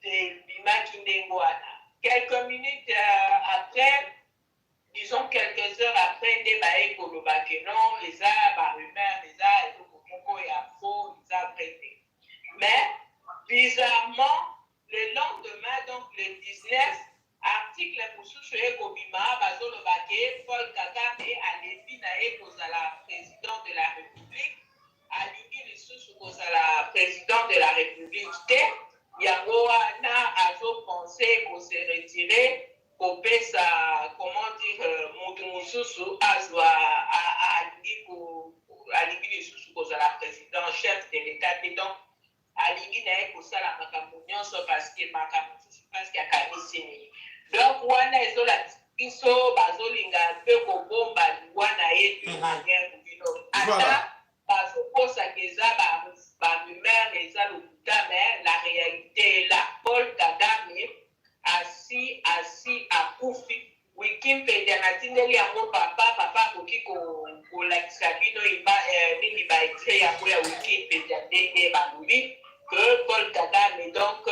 ebimaki ndenge wana. Quelques minutes, euh, après, disons quelques heures après, nde baye koloba que non, eza ba rumeur, eza eloko moko ya faux, eza vrai te. Mais, bizarrement, le lendemain, donc le dix-neuf, article mosusu ekobima, bazoloba que Paul Kagame alebi na ye kozala président de la République, alingi lisusu kozala président de la République te, yango wana azo penser ko se retirer, kopesa, comment dire, euh, mutu mosusu azwa, a, a, alingi ko, alingi lisusu kozala président, chef de l'État te. Donc, alingi na ye kosala makambo nyonso, parce que makambo mosusu, parce que akanisi mingi. Donc, wana ezolakisa biso bazolinga mpe kobomba liwa na ye d'une Mhm. manière ou d'une autre. Voilà. Ata bazokosa que eza ba, ba rumeur, eza lokuta, mais la réalité est là. Paul Kagame asi, asi akufi. Wikipedia natindeli yango papa, papa akoki ko, kolakisa bino iba, eh, nini ba extrait yango ya Wikipedia, ndenge balobi que Paul Kagame, donc,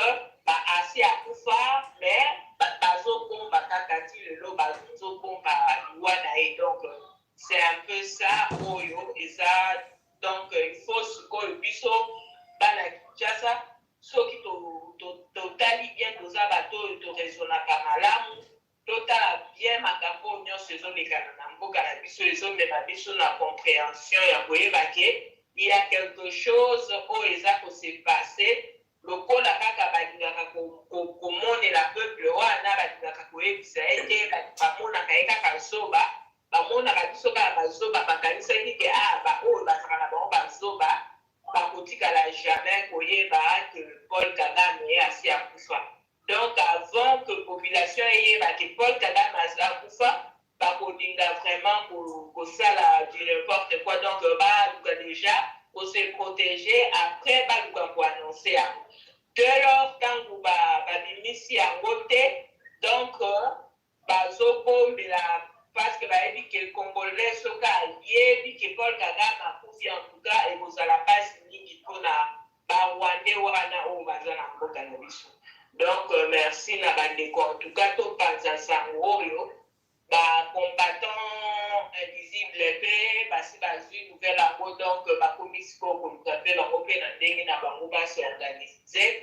ba asi akufa, mais ba, bazobomba kaka ti lelo, bazobomba liwa na ye. Donc, c'est un peu ça oyo eza. Donc, il faut sikoyo biso bana Kinshasa, soki to, to, totali bien, toza bato oyo to raisonnaka malamu, totala bien makambo oyo nyonso ezolekana na mboka na biso, ezomema biso na compréhension ya koyeba que il y a quelque chose oyo eza ko se passer, lokola kaka balingaka ko, ko, komonela peuple wana, balingaka koyebisa ye te, ba, bamonaka ye kaka zoba, bamonaka biso kaka bazoba, bakanisaki que, ah, baoyo bazalaka na bango bazoba, bakotikala jamais koyeba que Paul Kagame asi akufa. Donc, avant que population eyeba que Paul Kagame asi akufa, bakolinga vraiment ko, kosala du n'importe quoi. Donc, baluka déjà ko se protéger, après baluka ko annoncer yango. Dès lors, ntango ba, babimisi yango te, Parce que bayebi ke Congolais soki ayebi ke Paul Kagame akufi, en tout cas ekozala mpasi mingi mpo na ba Rwandais wana oyo baza na mboka na biso. Donc euh, merci na bandeko, en tout cas topanza sango oyo. Ba combattants invisibles mpe basi bazwi nouvelle yango, donc euh, bakomi sikoyo koluka mpe bango mpe na ndenge na bango ba s'organiser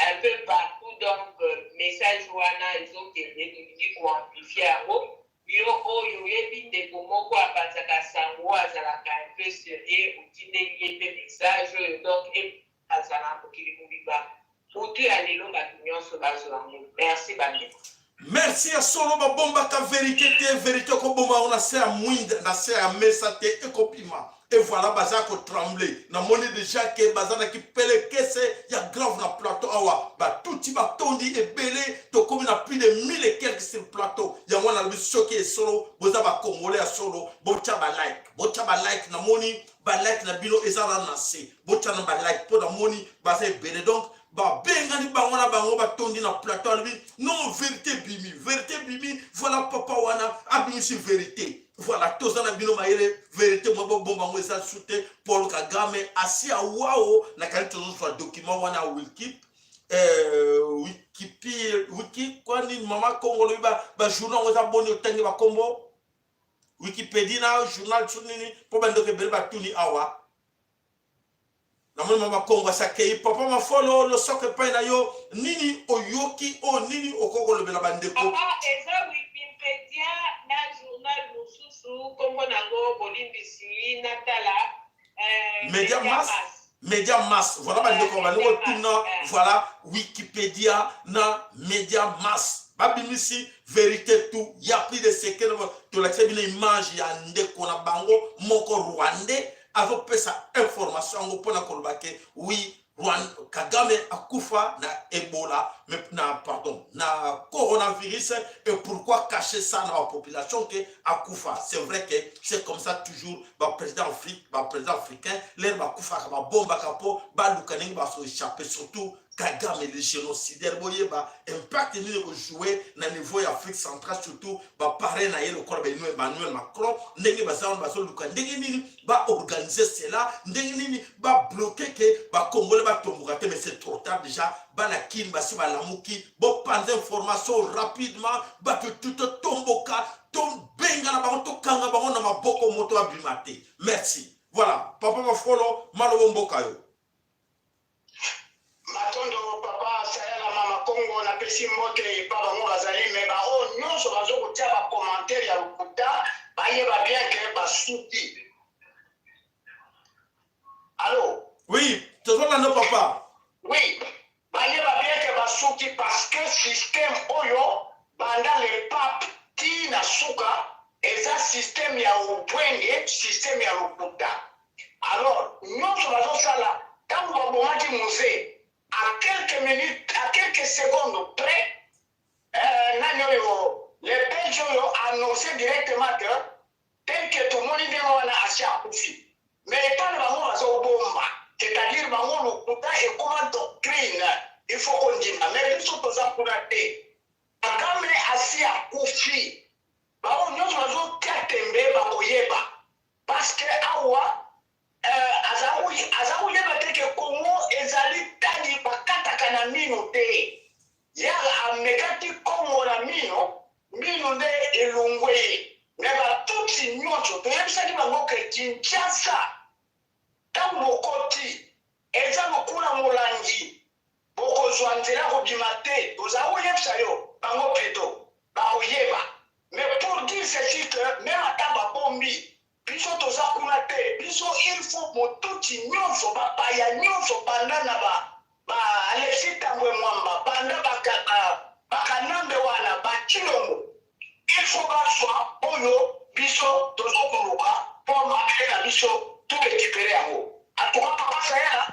un peu partout. Donc euh, message wana ezokende, tolingi koamplifie yango. Yo oyo oyebi ndeko moko apanzaka sango, azalaka un peu sérieux, otindeli ye mpe message oyo, donc e- azala na mokili mobimba, butu ya lelo bato nyonso bazwa yango. Merci bandeko. Merci ya solo. Babombaka verite te, verite okobomba yango na se ya mwinda, na se ya mesa te, ekobima. Et voilà, baza ko trembler. Namoni déjà que baza na kipelekese ya grave na plateau awa. Batuti batondi ebele, tokomi na plus de mille et quelques sur plateau. Yango nalobi soki ya solo, boza ba Congolais ya solo, botia ba like. Botia ba like, namoni ba like na bino eza na na se. Botia na ba like mpo namoni baza ebele. Donc babengani bango na bango batondi na plateau, alobi non, verite bimi, verite bimi. Voilà, papa wana abimisi verite. Voilà, toza na bino mayele, verite mwa bobomba yango eza lisusu te. Paul Kagame asi awao na kani tozozwa document wana ya Wiki, euh, Wikipedia, Wiki kwa nini, Mama Kongo lobi ba, ba journal yango eza boni, otangi bakombo Wikipedia na journal su nini, mpo bandeko ebele batuni awa. Namoni Mama Kongo asi akei. Papa Mafolo, losoko epai na yo, nini oyoki o nini okoki kolobela bandeko? Papa, eza Wikipedia na journal mosusu, kombo nango bolimbisi natala. Euh, Media Mass. Media Mass. Voilà, bandeko, bandeko tuna, voilà, Wikipedia na Media Mass. Babimisi verite tout, y a plus de secret. Tolakisa bino image ya ndeko na bango moko Rwandais, azopesa information yango mpo na koloba ke oui, Rwanda, Kagame akufa na Ebola, mais na, pardon, na coronavirus, et pourquoi cacher ça na la population que akufa? C'est vrai que c'est comme ça toujours, ba président Afrique, ba président africain, leur bakufa ka babombaka mpo baluka ndenge baso échapper, surtout Kagame le génocidaire. Boyeba impact nini eko jouer na niveau ya Afrique centrale, surtout ba parrain na ye lokola ba Emmanuel Macron, ndenge baza wana bazoluka ndenge nini ba organiser cela, ndenge nini ba bloquer que ba Congolais batomboka te, mais c'est trop tard déjà. Bana Kin basi balamuki, bopanza information rapidement, bato tout totomboka, tobengana bango, tokanga bango na maboko, moto abima te. Merci. Voilà, papa Mafolo, maloba mboka yo. Matondo papa Sayala, Mama Kongo, napesi mbote epa bango bazali, mais baoyo nyonso bazo kotia ba commentaire ya lokuta, bayeba bien que basuki. Allô? Oui, tozolanda papa. Oui, bayeba bien que basuki parce que système oyo banda le pape ti na suka eza système ya obwenge, système ya lokuta. Alors nyonso bazosala, ntango babomaki Mzee, à quelques minutes, à quelques secondes près, euh, nani oyo, le Belge oyo annoncé directement que tel que tomoni ndenge wana asi akufi. Mais epa na bango bazobomba, c'est-à-dire bango lokuta ekoma doctrine, il faut kondima. Mais biso toza kuna te. Kagame asi akufi. Baoyo nyonso bazotia tembe bakoyeba. Parce que awa, euh, aza koy-, aza koyeba te que Congo ezali tadi bakataka na mino te. Ye amekaki Congo na mino, mino nde elongwe ye. Mais ba Tutsi nyonso, toyebisaki bango que Kinshasa, ntango bokoti, eza lokola molangi. Bokozwa nzela kobima te. Toza koyebisa yo, bango peto bakoyeba. Mais pour dire ceci que même ata babombi, biso toza kuna te. Biso il faut Mututsi nyonso, bapaya nyonso, banda na ba, ba Alexis Thambwe Mwamba, banda ba Ka-, ba, ba Kanambe wana, ba Tshilombo. Il faut bazwa oyo biso tozo koluka mpo mabele na biso to récupérer yango. En tout cas, papa Sayala,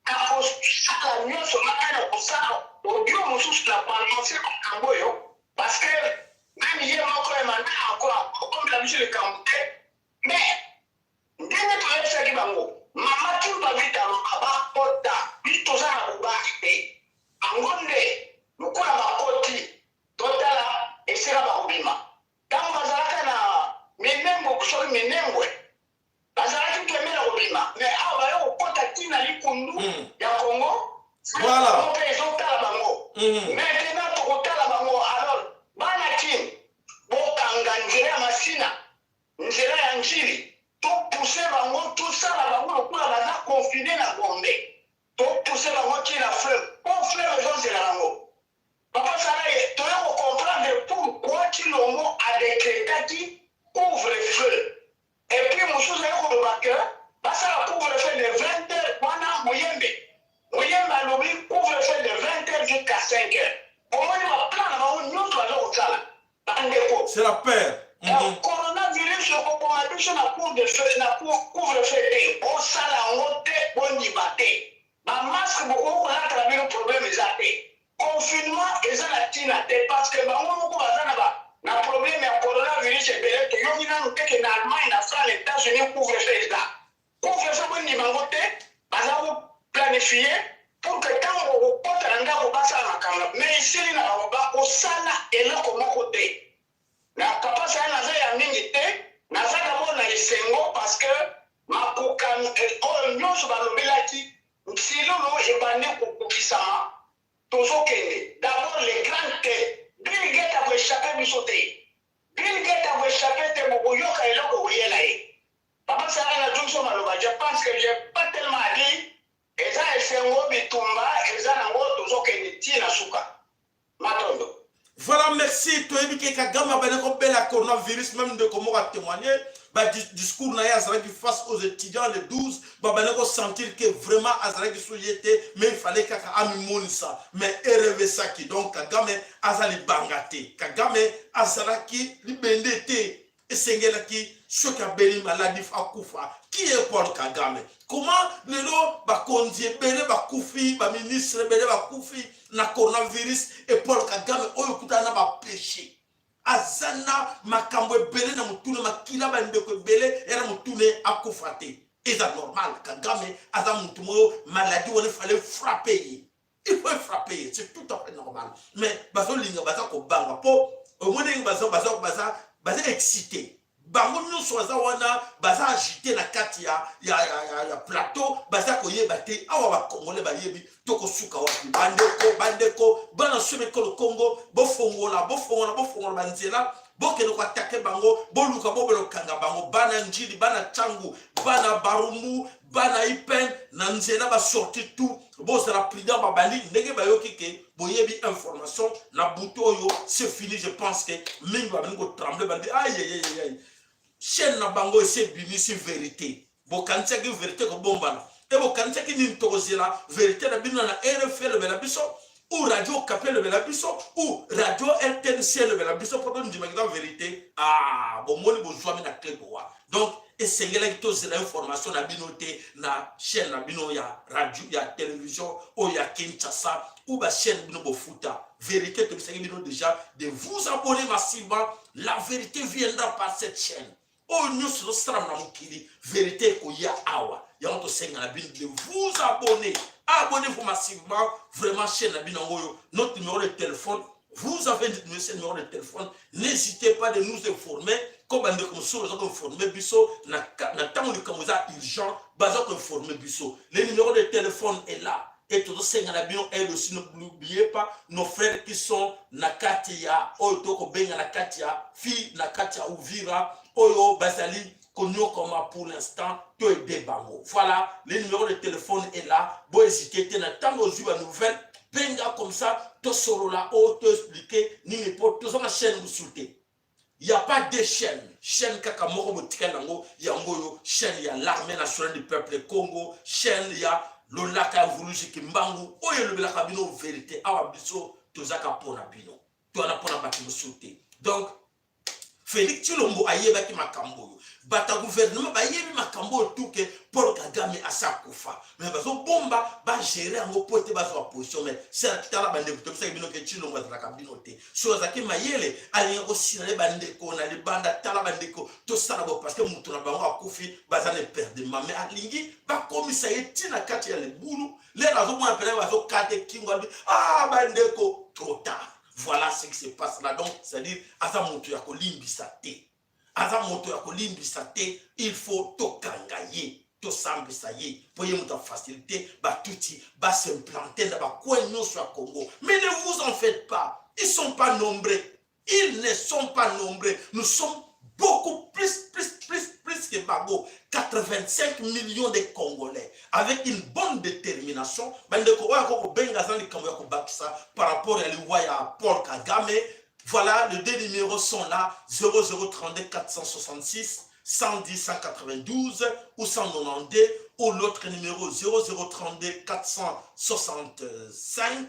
nakosala nyonso ngai mpe nakosala audio mosusu na balancer makambo oyo, parce que même ye moko Emmanuel Macron akomela biso likambo te. Mais ndenge toyebisaki bango, mama Kimpa Vita aloba bakota, biso toza na bobaki te. Bango nde lokola bakoti, totala esika bakobima. Ntango soki Minembwe. Bazalaki kemela kobima, mais awa baye kokota tii na likundu ya Congo. Voilà. Congo mpe ezotala bango. Maintenant tokotala bango. Alors, bana Kin, bokanga nzela ya Masina, nzela ya Ndjili, to pousser bango, tosala bango lokola baza confinés na Gombe. To pousser bango tii na fleuve, po fleuve ezozela bango. Papa Sala, toye kocomprendre pourquoi Tshilombo adécrétaki couvre-feu. Et puis mosusu aye koloba que basala couvre-feu de vingt heures, wana Muyembe. Muyembe alobi couvre-feu de vingt heures jusqu'à cinq heures. Omoni baplan na bango nyonso baza kosala. Bandeko, c'est la peur. Donc, coronavirus ekoboma biso na couvre-feu, na cou-, couvre-feu te. Bosala yango te, bondima te. Ba masque bokoki kolata na bino, problème eza te. Confinement eza na ntina te, parce que bango moko baza na ba, na problème ya coronavirus ebele. Toyoki nanu te que na Allemagne, na France, na États-Unis, couvre-feu eza. Couvre-feu bondima yango te, baza ko planifier pour que tango okokota na ndako basala makambo. Mais esili na bango, bakosala eloko moko te. Na Papa Sala, naza ya mingi te, naza d'abord na esengo parce que makoka, eh, oyo nyonso balobelaki, nsilulu ebandi kokokisama, tozokende. D'abord les grandes têtes, Bill Gates akoéchapper biso te. Bill Gates akoéchapper te, bokoyoka eloko koyela ye. Papa Sala, nazongisi yo maloba, je pense que j'ai pas tellement à dire. Eza esengo, bitumba eza nango, tozokende tii na suka. Matondo. Voilà, merci. Toyebi que Kagame abandi kobela coronavirus, même ndeko moko a témoigner. Ba dis-, discours na ye azalaki face aux étudiants le douze, babandi kosentir que vraiment azalaki sous ye te, mais il fallait kaka amimonisa. Mais erevesaki. Donc Kagame aza libanga te. Kagame azalaki libende te. Esengelaki soki abeli maladie faut akufa. Qui est Paul Kagame? Comment lelo bakonzi ebele bakufi, ba ministre ebele bakufi na coronavirus, et Paul Kagame oyo kuta na ba péché, aza na makambo ebele na mutu na ye, makila, bandeko ebele ya na mutu na ye, akufa te? Eza normal? Kagame aza mutu moko maladie wana fallait frapper ye. Il faut frapper, c'est tout à fait normal. Mais bazolinga, baza kobanga po omoni ndenge baza, baza, baza, baza excité. Bango nyonso baza wana, baza agité na kati ya, ya, ya, ya, ya plateau, baza koyeba te awa ba Congolais bayebi tokosuka wapi. Bandeko, bandeko, bana somi ekolo Kongo, bofongola, bofongola, bofongola banzela, bokende ko attaquer bango, boluka bobe lokanga bango, bana Ndjili, bana Tshangu, bana Barumbu, bana Ipène, na nzela ba sortie tout, bozala prudent, babandi, ndenge bayoki que boyebi information na butu oyo, c'est fini, je pense que mingi babandi ko trembler, balobi, aïe, aïe, aïe, aïe. Chaîne na bango esi ebimisi vérité. Bokanisaki vérité ekobombana? E bokanisaki nini? Tokozela vérité na bino na R F I elobela biso, ou Radio Okapi elobela biso, ou Radio R T N C elobela biso, po tondima kaka vérité? Ah, bomoni, bozwami na clé boa. Donc esengelaki tozela information na bino te na chaîne na bino ya radio, ya télévision oyo ya Kinshasa, ou ba chaîne bino bofuta. Vérité, toyebisaki bino déjà de vous abonner massivement. La vérité viendra par cette chaîne. Oyo nyonso ezosalama na mokili, vérité ekoya awa. Yango tosenga na bino de vous abonner. Abonnez-vous massivement. Vraiment, chaîne na bino yango oyo, notre numéro de téléphone. Vous avez notre numéro de téléphone. N'hésitez pas de nous informer. Comme bandeko mosusu baza koinformer biso na ka-, na ntango likambo eza urgent, baza koinformer biso. Le numéro de téléphone est là. Et tozosenga na bino, elle aussi, n'oubliez pas nos frères qui sont na kati ya, oyo tokobenga na kati ya, fille na kati ya Uvira, oyo bazali konyokoma pour l'instant, to aider bango. Voilà, le numéro de téléphone est là. Bo hésiter te, na ntango ozwi ba nouvelle, benga, comme ça tosolola, ou to expliquer nini, po toza na chaîne mosusu te. Y a pas deux chaînes. Chaîne kaka moko botikali nango, yango oyo, chaîne ya l'Armée Nationale du Peuple Congo, chaîne ya Lolaka ya Vuluzi Kimbangu, oyo elobelaka bino vérité. Awa biso tozaka mpo na bino, toza na mpo na bato mosusu te. Donc Félix Tshilombo ayebaki makambo oyo. Bato ya gouvernement bayebi makambo oyo tout que Paul Kagame asi akufa. Mais bazobomba ba gérer yango po te bazwa position. Mais sala, tala bandeko, toyebisaki bino que Tshilombo azalaka bino te. Soki azalaki mayele, alingi kosignaler bandeko na libanda, tala bandeko, tosala boye parce que moto na bango akufi, baza na éperdument. Mais alingi bakomisa ye tii na kati ya libulu. Lelo azomona mpenza bazokata kingo, alobi, ah bandeko, trop tard. Voilà ce qui se passe là. Donc c'est-à-dire aza moto ya kolimbisa te. Aza moto ya kolimbisa te, il faut tokanga ye, tosambisa ye, po ye moto a faciliter ba Tutsi ba s'implanter na ba coin nyonso ya Congo. Mais ne vous en faites pas, ils sont pas nombreux. Ils ne sont pas nombreux. Nous sommes beaucoup plus, plus, plus, plus que bango. Quatre-vingt-cinq millions de Congolais. Avec une bonne détermination, bandeko, oyo akoki kobenga, aza na likambo ya kobakisa par rapport ya liwa ya Paul Kagame. Voilà, les deux numéros sont là, zéro zéro trente-deux quatre cent soixante-six cent dix cent quatre-vingt-douze ou cent nonante-deux, ou l'autre numéro, zéro zéro trente-deux quatre cent soixante-cinq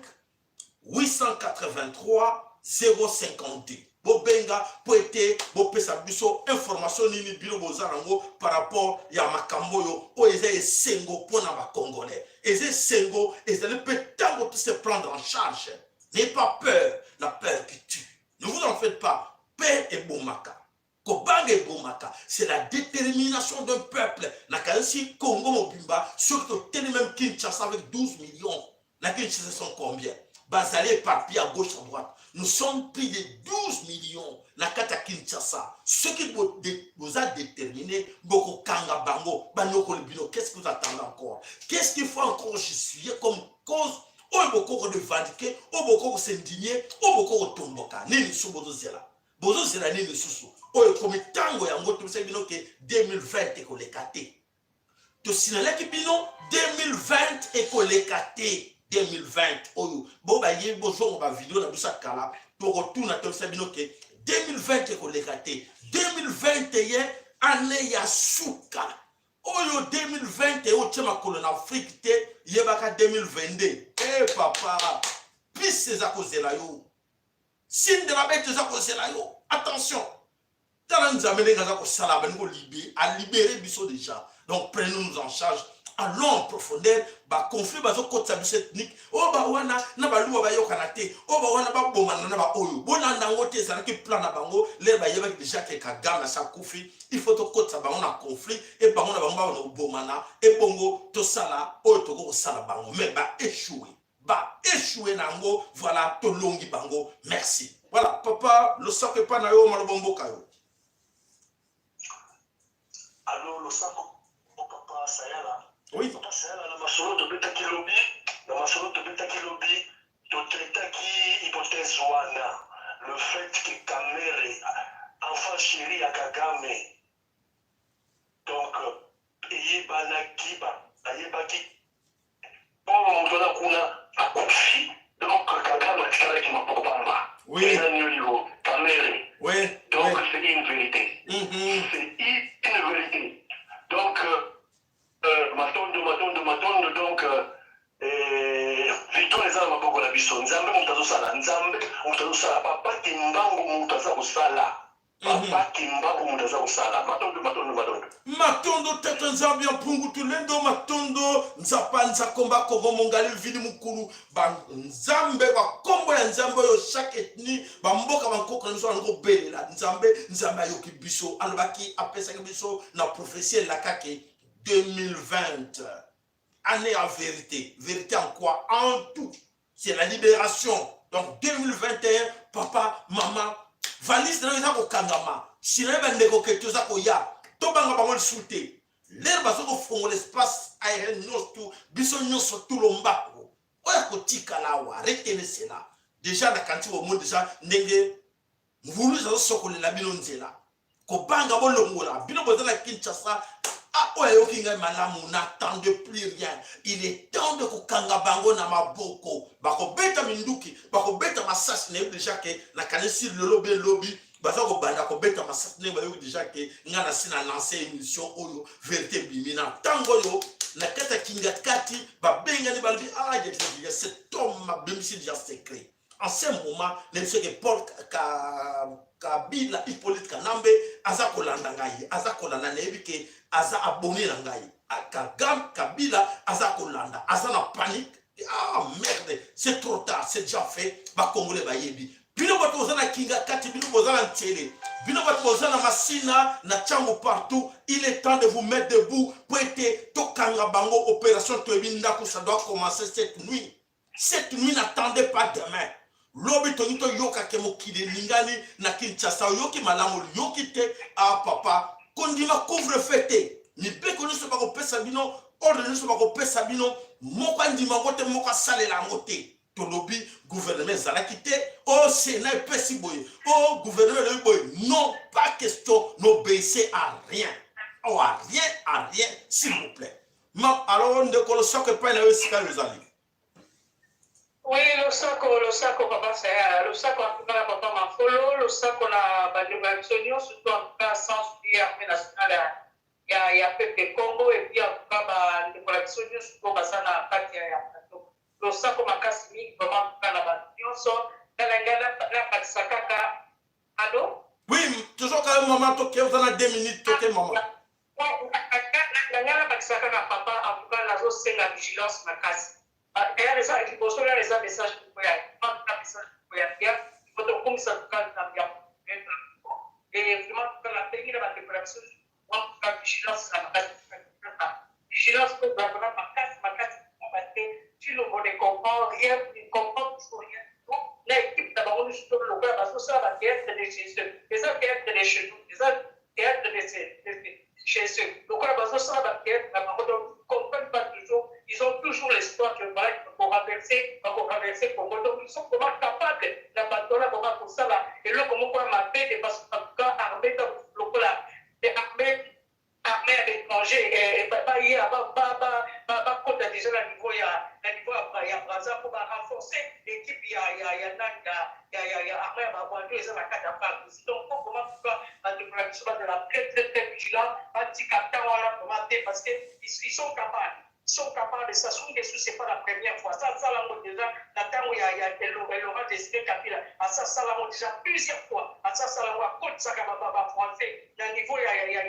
huit cent quatre-vingt-trois zéro cinquante-deux. Bobenga po ete bopesa biso information nini bino boza na yango par rapport ya makambo oyo, oyo eza esengo mpo na ba Congolais. Eza esengo, ezali mpe ntango to se prendre en charge. N'ayez pas peur, la peur qui tue. Ne vous en faites pas, peur ebomaka. Kobanga ebomaka, c'est la détermination d'un peuple. Nakanisi Congo mobimba, soki totelemi, même Kinshasa avec douze millions, na Kinshasa sont combien? Bazali éparpillés à gauche, à droite. Nous sommes plus de douze millions na kati ya Kinshasa. Soki bo-, de-, boza déterminés, bokokanga bango, banyokoli bino, qu'est-ce que vous attendez encore? Qu'est-ce qu'il faut encore justifier comme cause? Oyo bokoki ko revendiquer, oyo bokoki ko s'indigner, oyo bokoki kotomboka. Nini lisusu bozozela? Bozozela nini lisusu? Oyo ekomi ntango yango, tobisaki bino ke deux mille vingt ekoleka te. Tosinalaki bino deux mille vingt ekoleka te. Deux mille vingt oyo, bo bayebi, bozonga ba vidéo na biso ya kala, tokotuna, tobisa bino ke deux mille vingt ekoleka te. Deux mille vingt et un, année ya suka. Oyo deux mille vingt et un otie makolo na Afrique te, yebaka deux mille vingt-deux. Eh, papa, piste eza kozela yo. Signe de la bête eza kozela yo. Attention. Tala Nzambe ndenge aza kosala, abandi ko libérer, a libérer biso déjà. Donc prenons-nous en charge. Allons en profondeur. Ba conflit bazokotisa biso ethnique. Oh, ba wana na Baluba bayokana te. Oh, ba wana babomana na ba oyo. Bolanda yango te, ezalaki plan na bango. L'heure bayebaki déjà que Kagame asi akufi, il faut tokotisa bango na conflit. Et bango na bango babanda kobomana. Et bongo tosala oyo tokoki kosala bango. Mais ba échouer. Ba échouer na yango, voilà, tolongi bango. Merci. Voilà, papa Losako, epa na yo, maloba mboka yo. Allô, Losako, oh, papa Sayala. Oui. Papa Sayala, na masolo tobetaki lobi, na masolo tobetaki lobi, totraitaki hypothèse wana, le fait que Kamerhe, enfant chéri ya Kagame, donc, euh, eyebanaki, ba-, bayebaki, oh, moto wana kuna akufi, donc Kagame atikalaki maboko pamba. Oui. Eza nini oyo, Kamerhe? Oui, donc oui. C'est une vérité. Mhm. C'est une vérité. Donc, euh, euh, matondo, matondo, matondo, donc, euh, eh, victoire eza na maboko na biso. Nzambe moto azosala, Nzambe moto azosala, Papa Kimbangu moto aza kosala. Mhm. Papa Kimbangu moto aza kosala. Matondo, matondo, matondo. Matondo, Tata Nzambi ya Mpungu Tulendo, matondo, Nzapa Nzakomba Kongo Mongali Vili Mukulu, ba Nzambe, ba kombo ya Nzambe oyo chaque ethnie, ba mboka, ba nkoko na biso na ngo belela. Nzambe, Nzambe ayoki biso, alobaki, apesaki biso na prophétie elakaki deux mille vingt. Année ya vérité. Vérité en quoi? En tout. C'est la libération. Donc deux mille vingt et un, papa, maman, valise na yo eza kokangama. Sina ye bandeko ke toza koya. Tobanga bango lisusu te. L'heure bazo kofongola espace aérien nyonso tu, biso nyonso tulomba ko. Oyo akotikala awa, retenez cela. Déjà na kanti au moins déjà ndenge mvuluzi azosokolela bino nzela. Kobanga bolongola. Bino boza na Kinshasa, ah, oyo ayoki ngai malamu, n'attendez plus rien. Il est temps de kokanga bango na maboko. Bakobeta minduki, bakobeta masasi, nayebi déjà que nakanisi lelo be lobi, baza kobanda kobeta masasi, ndenge bayoki déjà que ngai nasi na lancer émission oyo, vérité ebimi. Na ntango oyo, na kati ya kingakati, babengani, balobi, ah, ya, ya, ya, cet homme abimisi déjà secret. En ce moment, na biso ke Paul Ka-, Ka-, Kabila, Hippolyte Kanambe, aza kolanda ngai, aza kolanda, nayebi ke aza abonné na ngai. Ah, Kagame, Kabila, aza kolanda, aza na panique. Ah, merde, c'est trop tard, c'est déjà fait, ba Congolais bayebi. Bino bato boza na kingakati, bino boza na Nsele, bino bato boza na Masina, na Tshangu, partout, il est temps de vous mettre debout, po ete tokanga bango. Opération Toyebi Ndako, ça doit commencer cette nuit. Cette nuit, n'attendez pas demain. Lobi tolingi toyoka que mokili eningani na Kinshasa. Oyoki malamu, oyoki te? Ah, papa, kondima couvre-feu te. Mibeko nyonso bakopesa bino, ordre nyonso bakopesa bino, moko andima yango te, moko asalela yango te. Tolobi gouvernement ezalaki te, oh, Sénat epesi boye, oh, gouvernement elobi boye. Non, pas question, n'obéissez à rien. Oh, à rien, à rien, s'il vous plaît. Ma, alors, ndeko Losako, epai na yo esika yo ozali. Oui, Losako, Losako, papa Saya, Losako, en tout cas, papa Mafolo, Losako na bandeko ya biso nyonso, surtout en tout cas, sans oublier armée nationale ya, ya, ya peuple Congo, et puis en tout cas, bandeko ya biso nyonso, surtout baza na kati ya, ya plateau. Losako makasi mingi, vraiment, en tout cas, na bato nyonso. Tala ngai na, na bakisa kaka. Allô? Oui, toujours quand même, maman, toke, oza na deux minutes, toke, maman. Na, na, na, na, na bakisa kaka, papa, en tout cas, nazosenga vigilance makasi. Ah, d'ailleurs, eza liboso na eza message moko ya, message moko ya bien, il faut tokumisa tout cas na bien. Et vraiment, tout cas, nabengi na bandeko na biso, en tout cas, vigilance na makasi, vigilance mpo ezala na makasi, makasi, parce que Tshilombo ne comprend rien, il ne comprend toujours rien du tout. Na équipe na bango nyonso lokola bazosala ba théâtre de chez eux. Eza théâtre de chez nous, eza théâtre de chez, de, de chez eux. Lokola bazosala ba théâtre na bango, donc, ils comprennent pas toujours. Ils ont toujours l'espoir que, voilà, ils vont renverser, vont renverser Congo. Donc, ils sont vraiment capables, na bato wana, vraiment kosala eloko moko ya mabe, de façon, en tout cas, armée, donc, lokola, et armée, armée à l'étranger, eh, eh, ba, ba, ya, ba, ba, ba, ba, bakota déjà na niveau ya, na niveau ya, ya Brazza pour ba renforcer l'équipe ya, ya, ya, na, ya, ya, ya, ya armée ya ba Rwandais eza na kati ya F A R D C. Donc, faut vraiment, en tout cas, bato na biso bazala très, très, très vigilants, batika temps wana vraiment te, parce que ils, ils sont capables. Ils sont capables de ça. Sassou Nguesso, c'est pas la première fois. Ça, ça, là, déjà, na ntango ya, ya, ya Laurent, Laurent Désiré Kabila, asala, asala déjà plusieurs fois. Asala, asala, akotisaka ba, ba, ba Français na niveau ya, ya,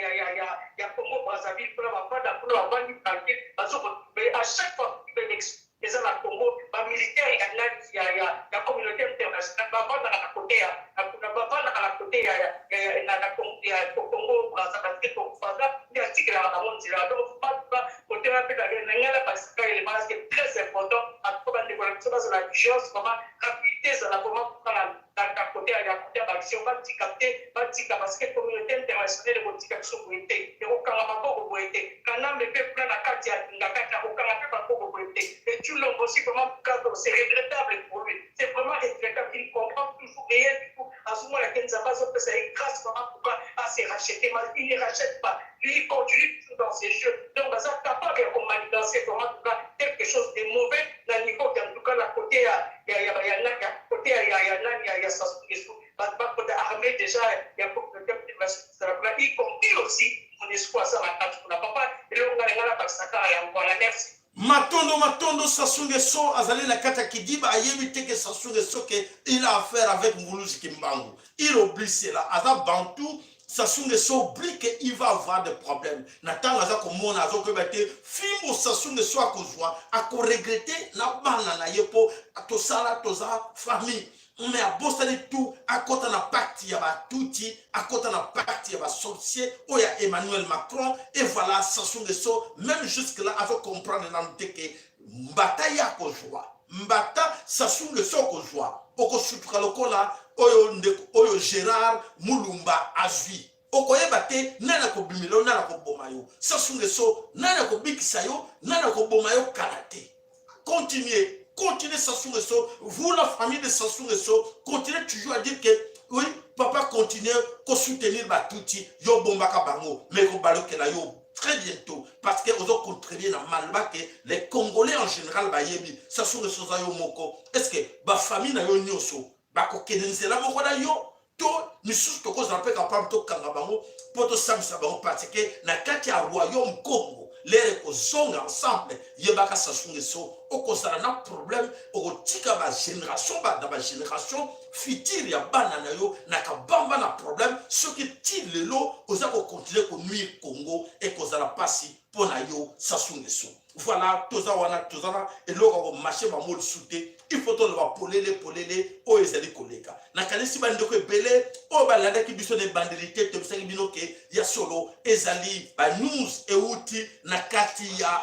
ya Congo Brazzaville, kuna bavanda, kuna bavandi tranquille, bazo ko-, mais à chaque fois, ben, ex-, eza na Congo, ba militaires ya nani, ya, ya, ya communauté internationale, bavandaka na côté ya, na, na, bavandaka na côté ya, ya, ya, ya, na, na Con-, ya Congo Brazza, parce que Congo Brazza nde atikelaka bango nzila. Donc, faut pas, faut pas, côté wana mpe na, na ngai na bakisaka élément, c'est très important. En tout cas, bandeko na biso bazala vigilance, vraiment, rapidité ezala vraiment pour na, na, na côté ya, ya côté ya ba action, batika te, batika, parce que communauté internationale ekotika biso boye te, ekokanga maboko boye te. Kanambe mpe kuna na kati ya Kingakati, akokanga mpe maboko boye te. Et Tshilombo aussi, vraiment, c'est regrettable pour lui. C'est vraiment regrettable. Il ne comprend toujours rien du tout. Azomona que Nzambe azopesa ye grâce, vraiment, pour se racheter, mais il ne rachète pas. Lui, il continue toujours dans ses jeux. Donc, baza capable ya komanigancer, vraiment, en tout cas, quelque chose de mauvais na niveau, en tout cas, na côté ya, ya, ya, ya, ya, côté ya, ya, ya, ya, ya, ya Sassou Nguesso. Ba, ba, côté armée déjà, ya communauté internationale, y compris aussi MONUSCO aza na kati kuna. Papa, elonga, lingala, bakisaka ya, voilà, merci. Matondo, matondo. Sassou Nguesso azali na kati ya kidiba, ayebi te que Sassou Nguesso que il a affaire avec Mvuluzi Kimbangu. Il oublie cela. Aza bantu, Sassou Nguesso oublie que il va avoir des problèmes. Na ntango aza komona, azo koyeba te fimbu Sassou Nguesso akozwa, ako regretter na bana na ye, mpo tosala, toza famille. Mais abosani tout, akota na pacte ya ba Tutsi, akota na pacte ya ba sorciers, oyo ya Emmanuel Macron, et voilà, Sassou Nguesso, même jusque-là, azo comprendre nanu te que mbata ye akozwa, mbata Sassou Nguesso akozwa, okosutuka lokola oyo ndeko, oyo Gérard Mulumba azwi. Okoyeba te nani akobimela yo, nani akoboma yo. Sassou Nguesso, nani akobikisa yo, nani akoboma yo kala te. Continuez, continuez Sassou Nguesso. Vous, la famille de Sassou Nguesso, continuez toujours à dire que, oui, papa, continuez ko soutenir ba Tutsi, yo bombaka bango, mais ekobalukela yo très bientôt, parce que ozo contribuer na maloba que les Congolais en général bayebi. Sassou Nguesso, oza yo moko. Est-ce que ba famille na yo nyonso bakokende nzela moko na yo? To misusu tokozala mpe capable tokanga bango mpo tosambisa bango, parce que na kati ya royaume Kongo, l'heure ekozonga ensemble, yebaka Sassou Nguesso, okozala na problème, okotika ba génération, ba, na ba génération future ya bana na yo na kabamba na problème, soki ti lelo oza ko continuer ko nuire Congo, ekozala mpasi mpo na yo, Sassou Nguesso. Voilà, toza wana, toza na eloko ya ko mâcher bango lisu te. Il faut toloba polele, polele, oyo ezali koleka. Nakanisi bandeko ebele oyo balandaki biso na ebandeli te, toyebisaki bino que ya solo ezali ba news euti na kati ya,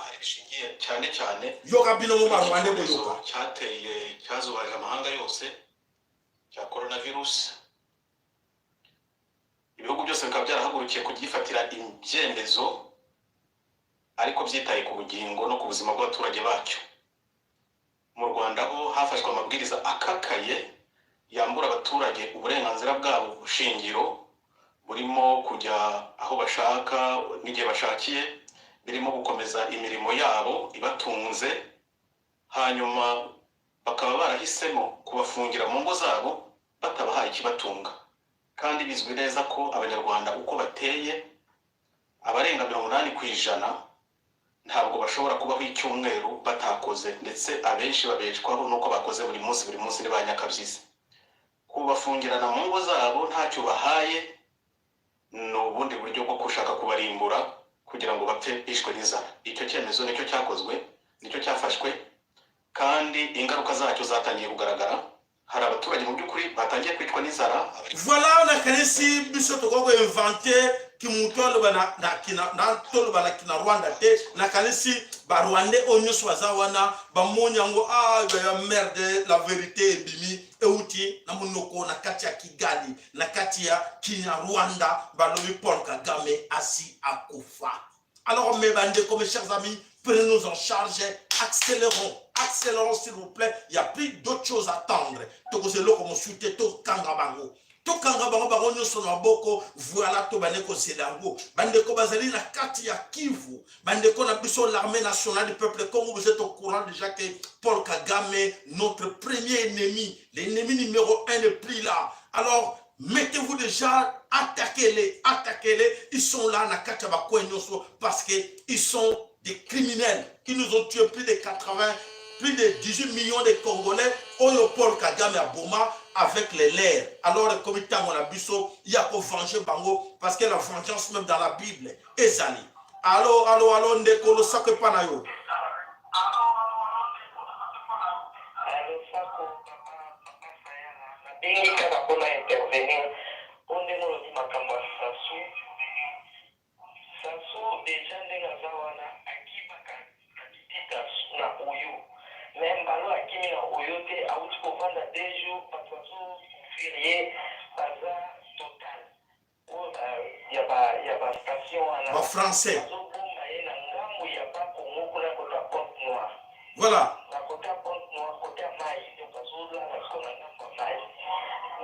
cyane cyane, yoka bino mo ba Rwandais boyoka. Cyateye, cyazubaje amahanga yose. cya coronavirus, ibihugu byose bikaba byarahagurukiye kugifatira ibyemezo, ariko byitaye ku bugingo no ku buzima bw'abaturage bacyo. Mu Rwanda ho hafashwe amabwiriza akakaye yambura abaturage uburenganzira bwabo shingiro, burimo kujya aho bashaka n'igihe bashakiye, birimo gukomeza imirimo yabo ibatunze, hanyuma bakaba barahisemo kubafungira mu ngo zabo batabahaye ikibatunga. Kandi bizwi neza ko Abanyarwanda uko bateye, abarenga mirongo inani ku ijana ntabwo bashobora kubaho icyumweru batakoze, ndetse abenshi babeshwaho n'uko bakoze buri munsi, buri munsi ni ba nyakabyizi. Kubafungirana mu ngo zabo ntacyo bahaye ni ubundi buryo bwo gushaka kubarimbura kugira ngo bapfe bishwe n'inzara. Icyo cyemezo nicyo cyakozwe, nicyo cyafashwe, kandi ingaruka zacyo zatangiye kugaragara. Hari abaturage mu by'ukuri batangiye kwicwa n'inzara. Voilà, nakanisi biso tokoki ko inventer kimuntu aloba na, na, kina, na, toloba na Kinyarwanda te. Nakanisi ba Rwandais oyo nyonso baza wana bamoni yango, ah, ya merde, la vérité ebimi, euti na monoko na kati ya Kigali, na kati ya Kinyarwanda, balobi Paul Kagame asi akufa. Alors, mes bandeko, mes chers amis, prenez-nous en charge, accélérons, accélérons s'il vous plaît, il n'y a plus d'autre chose à attendre. Tokozela eloko mosusu te, tokanga bango. Tokanga bango, bango nyonso na maboko, voilà, tobanda kozela yango. Bandeko bazali na kati ya Kivu, bandeko na biso, l'armée nationale du peuple Congo, vous êtes au courant déjà que Paul Kagame, notre premier ennemi, l'ennemi numéro un n'est plus là. Alors, mettez-vous déjà, attaquez-les, attaquez-les. Ils sont là, na kati ya ba coin nyonso, parce que ils sont des criminels. Ils nous ont tué plus de quatre-vingts, plus de dix-huit millions de Congolais. Oyo Paul Kagame aboma avec les leurs. Alors, ekomi tango na biso ya ko venger bango, parce que la vengeance même dans la Bible ezali. Allô, allô, allô, ndeko, losako epai na yo. Allô, Sako, papa, papa Sayala, nabengi kaka mpo na intervenir. Mpo ndenge olobi makambo ya Sassou, Sassou déjà ndenge aza wana, akimaka na Kitita na Oyo. Mais mbala oyo akimi na Oyo te, auti kovanda deux jours, bato bazo souffrir ye, baza Total. Oyo ba, ya ba, ya ba station wana. Ba Français. Bazobomba ye na ngambo ya ba Congo kuna kota Pointe-Noire. Voilà. Na kota Pointe-Noire, kota mai, donc bazolala sikoyo na ngambo ya mai.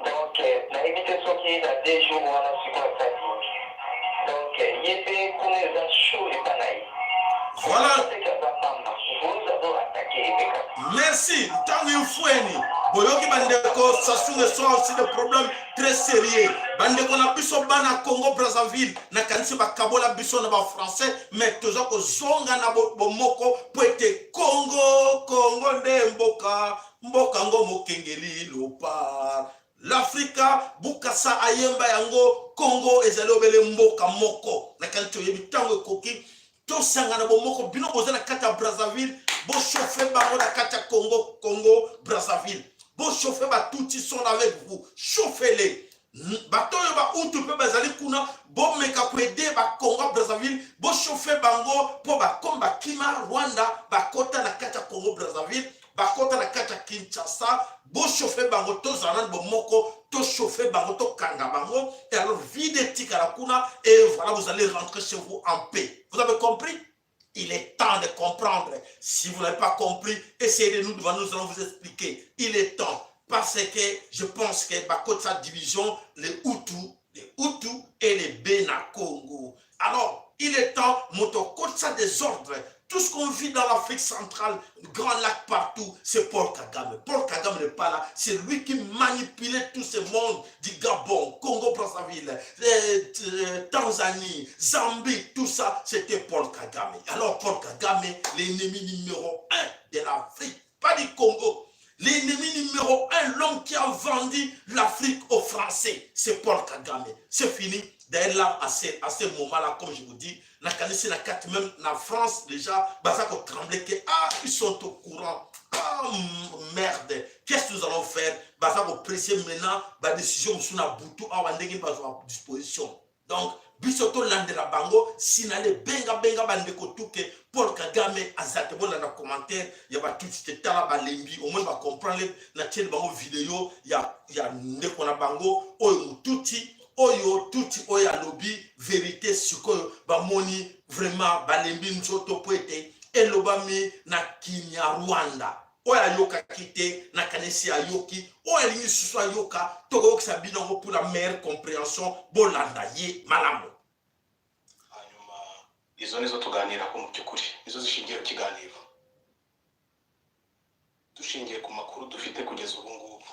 Donc, eh, nayebi te soki na deux jours wana sikoyo asali. Donc, eh, ye mpe kuna eza chaud epai na ye. Voilà. Soki aza pamba, Ngunza azo attaquer ye mpe kaka. Merci. Ntango ifweni. Boyoki bandeko, Sassou Nguesso a aussi des problèmes très sérieux. Bandeko na biso, bana Congo Brazzaville, nakanisi bakabola biso na ba Français, mais toza kozonga na bo-, bomoko, mpo ete Congo, Congo nde mboka, mboka ngo mokengeli lopar. L'Africa, Bukasa ayemba yango, Congo ezali obele mboka moko. Nakanisi toyebi, ntango ekoki, tosangana bomoko. Bino boza na kati ya Brazzaville, bo chauffer bango na kati ya Congo, Congo Brazzaville. Bo chauffer, ba Tutsis sont avec vous. Chauffez-les. Bato oyo ba Hutu mpe bazali kuna, bomeka ko aider ba Congo Brazzaville, bo chauffer bango mpo bakoma bakima Rwanda, bakota na kati ya Congo Brazzaville, bakota na kati ya Kinshasa, bo chauffer bango, tozala na bomoko, to chauffer bango, tokanga bango, et alors vide etikala kuna, et voilà, vous allez rentrer chez vous en paix. Vous avez compris ? Il est temps de comprendre. Si vous n'avez pas compris, essayez de nous demander, nous allons vous expliquer. Il est temps. Parce que je pense que bakotisa division, les Hutus, les Hutus et les Bena Congo. Alors, il est temps, moto kotisa désordre. Tout ce qu'on vit dans l'Afrique centrale, Grand Lac, partout, c'est Paul Kagame. Paul Kagame n'est pas là. C'est lui qui manipule tout ce monde du Gabon, Congo-Brazzaville, euh, euh, Tanzanie, Zambie, tout ça, c'était Paul Kagame. Alors Paul Kagame, l'ennemi numéro un de l'Afrique, pas du Congo. L'ennemi numéro un, l'homme qui a vendu l'Afrique aux Français, c'est Paul Kagame. C'est fini. D'ailleurs, là, à ce, à ce moment-là, comme je vous dis, nakanisi na kati même na France, déjà, baza ko trembler que, ah, ils sont au courant. Ah, m-, merde. Qu'est-ce que nous allons faire ? Baza ko presser maintenant, ba décision mosusu na butu, awa ndenge bazwa disposition. Donc, biso tolandela bango, si na le benga benga bandeko tuke, Paul Kagame aza te. Bolanda commentaire ya ba Tutsi te, tala balembi, au moins ba comprendre, natieli bango vidéo ya, ya ndeko na bango, oyo Mututsi, oyo Tutsi, oyo alobi vérité, sikoyo bamoni vraiment balembi nzoto po ete elobami na Kinyarwanda. Oyo ayokaki te, nakanisi ayoki. Oyo alingi lisusu ayoka, tokoyokisa bino yango pour la meilleure compréhension. Bolanda ye malamu. Hanyuma, izo nizo tuganiraho mu by'ukuri, nizo zishingiye ku kiganiro. Dushingiye ku makuru dufite kugeza ubu ngubu,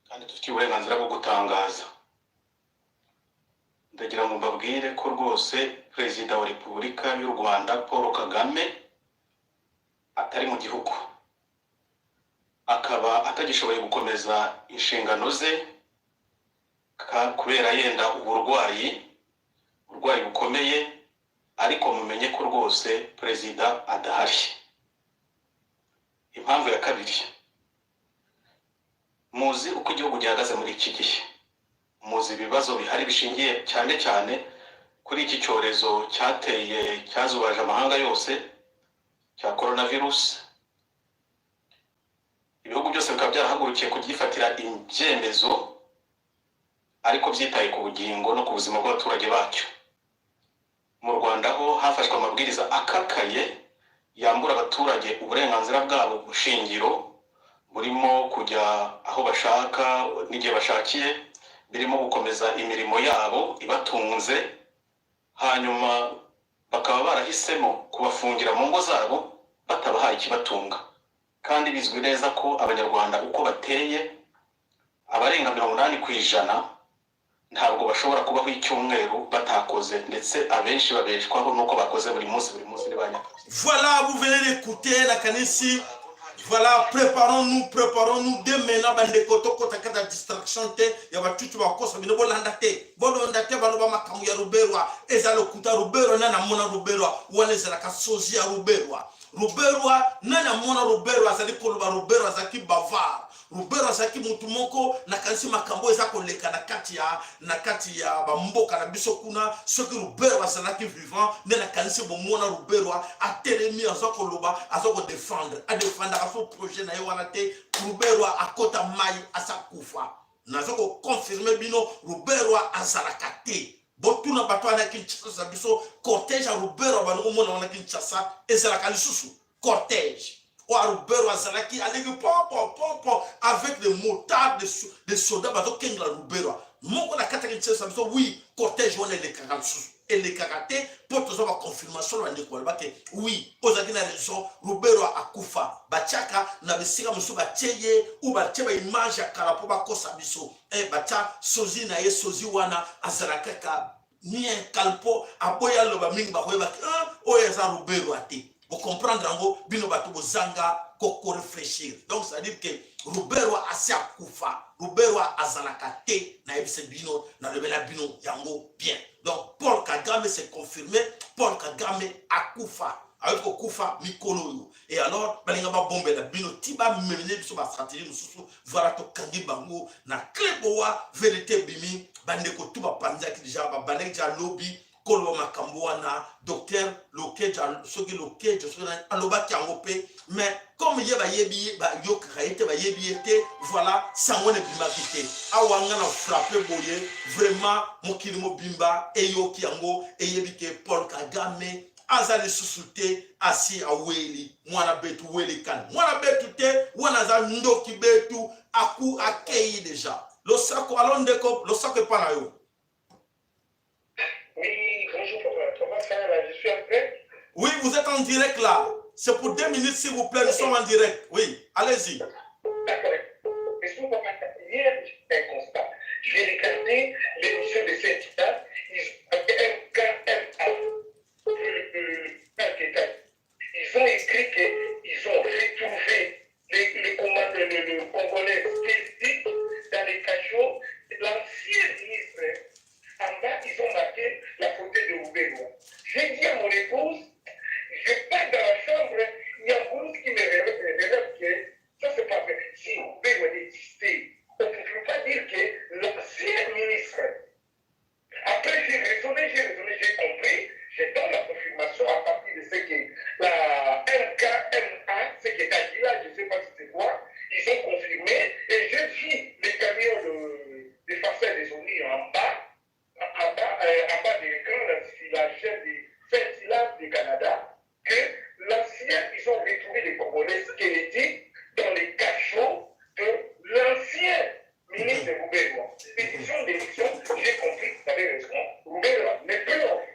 kandi dufitiye uburenganzira bwo gutangaza, ndagira ngo mbabwire ko rwose Perezida wa Repubulika y'u Rwanda, Paul Kagame, atari mu gihugu, akaba atagishoboye gukomeza inshingano ze, ka-, kubera yenda uburwayi, uburwayi bukomeye, ariko mumenye ko rwose Perezida adahari. Impamvu ya kabiri, muzi uko igihugu gihagaze muri iki gihe, muzi ibibazo bihari bishingiye cyane cyane kuri iki cyorezo cyateye, cyazubaje amahanga yose, cya coronavirus. Ibihugu byose bikaba byarahagurukiye kugifatira ibyemezo, ariko byitaye ku bugingo no ku buzima bw'abaturage bacyo. Mu Rwanda ho hafashwe amabwiriza akakaye yambura abaturage uburenganzira bwabo shingiro, burimo kujya aho bashaka n'igihe bashakiye, birimo gukomeza imirimo yabo ibatunze, hanyuma bakaba barahisemo kubafungira mu ngo zabo batabahaye ikibatunga. Kandi bizwi neza ko Abanyarwanda uko bateye, abarenga mirongo inani ku ijana ntabwo bashobora kubaho icyumweru batakoze, ndetse abenshi babeshwaho n'uko bakoze buri munsi, buri munsi ni ba nyakazi. Voilà, vous venez d'écouter, nakanisi. Voilà, préparons-nous, préparons-nous dès maintenant, bandeko, tokota kati na distraction te, ya ba Tutsi bakosa bino, bolanda te, bolanda te, baloba makambo ya Ruberwa, eza lokuta. Ruberwa, nani amona Ruberwa? Wana ezalaka sosie ya Ruberwa. Ruberwa, nani amona Ruberwa azali koloba? Ruberwa azalaki bavard. Ruberwa azalaki mutu moko, nakanisi makambo eza koleka na kati ya, na kati ya bamboka na biso kuna. Soki Ruberwa azalaki vivant, nde nakanisi bomona Ruberwa atelemi, aza koloba, aza kodéfendre. Adéfendaka so projet na ye wana te. Ruberwa akota mai, asa kufa. Naza koconfirmer bino, Ruberwa azalaka te. Botuna bato wana ya Kinshasa, biso cortège ya Ruberwa banda komona wana Kinshasa, ezalaka lisusu cortège? Oyo Ruberwa azalaki, aleki po, po, po, po, avec des motards, des so-, des soldats, bazokengela Ruberwa. Moko na kati ya Kinshasa, biso, oui, cortège wana elekaka lisusu. Elekaka te, po tozwa ba confirmation na bandeko balobaki, oui, ozalaki na raison, Ruberwa akufa. Batiaka na bisika mosusu, batie ye, ou batie ba image ya kala po bakosa biso. Eh, batia sosie na ye, sosie wana azala kaka bien calme po aboyi aloba mingi, bakoyeba ke, ah, oyo eza Ruberwa te. Bo comprendre yango, bino bato bozanga ko, ko réfléchir. Donc, ça veut dire que Ruberwa asi akufa. Ruberwa azalaka te, nayebisa bino, nalobela bino yango bien. Donc, Paul Kagame, c'est confirmé, Paul Kagame akufa. Ayoki kokufa mikolo oyo. Et alors, balinga babombela bino, ti bamemele biso ba stratégie mosusu, voilà, tokangi bango na clé. Bowa, vérité bimi, bandeko tout bapanzaki déjà, babandaki déjà lobi koloba makambo wana. Docteur Lokeja, soki Lokeja, soki nani, alobaki yango pe, mais comme ye bayebi ye, bayokaka ye te, bayebi ye te, voilà, sango wana ebimaki te. Awa nga na frappe boye, vraiment, mokili mobimba eyoki yango, eyebi ke Paul Kagame aza lisusu te, asi aweli. Mwana betu weli kani. Mwana betu te, wana aza ndoki betu, aku akeyi déjà. Losako, allô ndeko, Losako epai na yo. Oui, bonjour, papa. Papa Sala, je suis en direct. Oui, vous êtes en direct là. C'est pour deux minutes, s'il vous plaît, nous sommes en direct. Oui, allez-y. D'accord. Excuse-moi, papa, hier, j'ai fait un constat. J'ai regardé l'émission de cette date. Ils ont fait un grand M A. Le, le, le, le, ils ont écrit qu'ils ont retrouvé les, les commandes, le, le Congolais spécifique dans les cachots, l'ancien ministre, en bas, ils ont marqué la photo de Ruberwa. J'ai dit à mon épouse, je pars dans la chambre, il y a Bruce qui me réveille, me réveille que ça, c'est pas euh, en bas de l'écran, la, sur la chaîne de Fertilab de Canada, que l'ancien, ils ont retrouvé les Congolais squelettiques dans les cachots de l'ancien ministre Ruberwa. Pétition d'éviction, j'ai compris, vous avez raison, Ruberwa n'est plus en vie.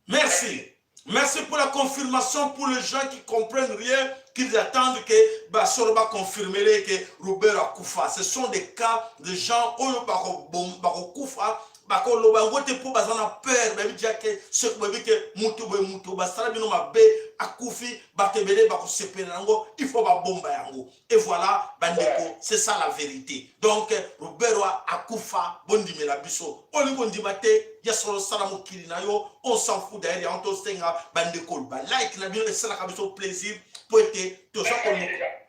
Merci. Merci pour la confirmation pour les gens qui comprennent rien, qui attendent que ba solo ba confirmer que Ruberwa akufa. Ce sont des cas de gens oyo bako bom-, bakokufa, bakoloba yango te mpo baza na peur, bayebi déjà que ce que bayebi que mutu boye mutu basala bino mabe akufi, bato ebele bakosepela na yango, il faut babomba yango. Et voilà, bandeko, c'est ça la vérité. Donc, euh, Ruberwa akufa, bondimela biso. Olingi kondima te, ya solo sala mokili na yo, on s'en fout d'ailleurs, yango tosenga bandeko ba like na bino esalaka biso plaisir, mpo ete toza ko-,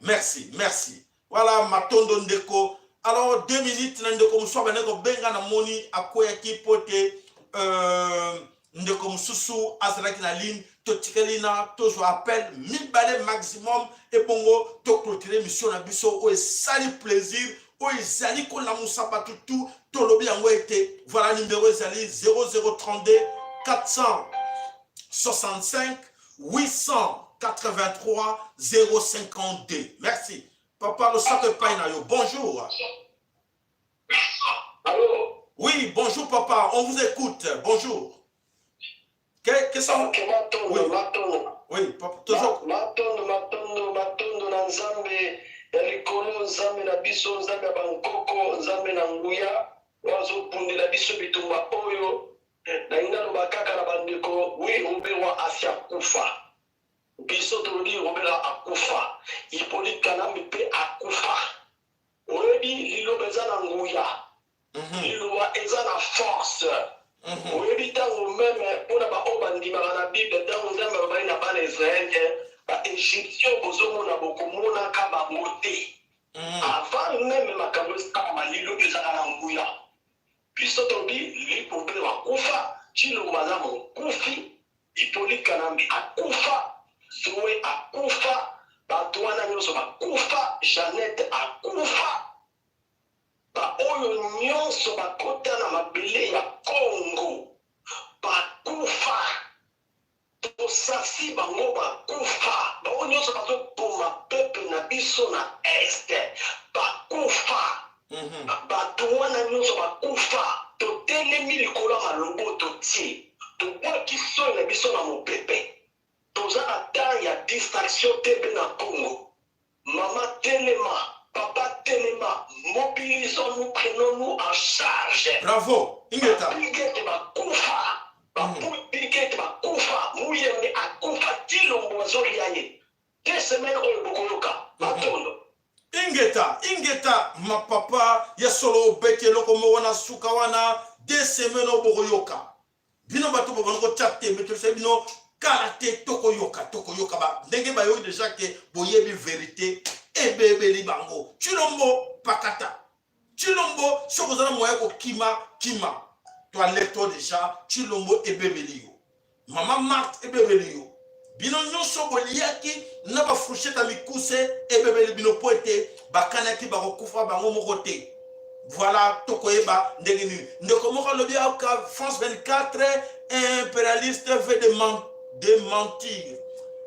merci, merci. Voilà, matondo ndeko. Alors, deux minutes na ndeko mosusu abandaki kobenga, namoni akweyaki mpo ete, euh, ndeko mosusu azalaki na ligne, totikali na tozwa appel mibale maximum, ebongo toclôturer émission na biso oyo esali plaisir, oyo ezali kolamusa bato tout, tolobi yango ete, voilà, numéro ezali zéro zéro trente-deux quatre cent soixante-cinq huit cent quatre-vingt-trois zéro cinquante-deux. Merci. Papa, losaka epai na yo. Bonjour. Allô? Oui, bonjour papa, on vous écoute. Bonjour. Que, que sont... Ok, matondo, Oui. Matondo. Oui, papa, toujours. Ma-, matondo, matondo, matondo na Nzambe ya likolo, Nzambe na biso, Nzambe ya bankoko, Nzambe na nguya, oyo azobundela biso bitumba oyo. Nalingi naloba kaka na bandeko, oui, Ruberwa asi akufa. Biso tolobi Ruberwa akufa. Hippolyte Kanambe mpe akufa. Oyebi, liloba eza na nguya. Mhm, Liloba eza na force. mhm, Oyebi, ntango meme, mpo na baoyo bandimaka na Bible, ntango Nzambe alobaki na bana Israel ke ba Egyptiens bozomona, bokomonaka bango te. mhm. Avant meme makambo esalama, liloba ezalaka na nguya. Biso tolobi Ruberwa akufa, Tshilombo aza mokufi, Hippolyte Kanambe akufa, Zoé akufa, bato wana nyonso bakufa, Jeannette akufa. Baoyo nyonso bakota na mabele ya Congo bakufa. Tosasi bango bakufa. Baoyo nyonso bazoboma peuple na biso na Est bakufa. Mhm. Bato wana nyonso bakufa. Totelemi likolo ya malobo, totie, tobwaki soni na biso na mopepe. Toza na temps ya distraction te, bena Congo. Mama, telema. Papa, telema. Mobilisons-nous, prenons-nous en charge. Bravo. Ingeta. Bill Gates bakufa. Ba Mhm. Bill Gates bakufa. Muyembe akufa. Tshilombo azolia ye. Deux semaines oyo bokoyoka. Mhm. Matondo. Ingeta, ingeta, ma papa, ya solo obeti eloko moko na suka wana, deux semaines oyo bokoyoka. Bino bato babanda kotya tembe, tolobi bino kala te, tokoyoka, tokoyoka ba. Ndenge bayoki déjà que boyebi vérité, ebebeli bango. Tshilombo, pakata. Tshilombo, soki oza na moyen kokima, kima. To alerte déjà, Tshilombo ebebeli yo. Mama Marthe ebebeli yo. Bino nyonso boliaki na ba fourchette ya mikuse, ebebeli bino mpo ete bakanaki bakokufa bango moko te. Voilà, tokoyeba ndenge nini. Ndeko moko alobi awa, France vingt-quatre, impérialiste veut démen-, démentir.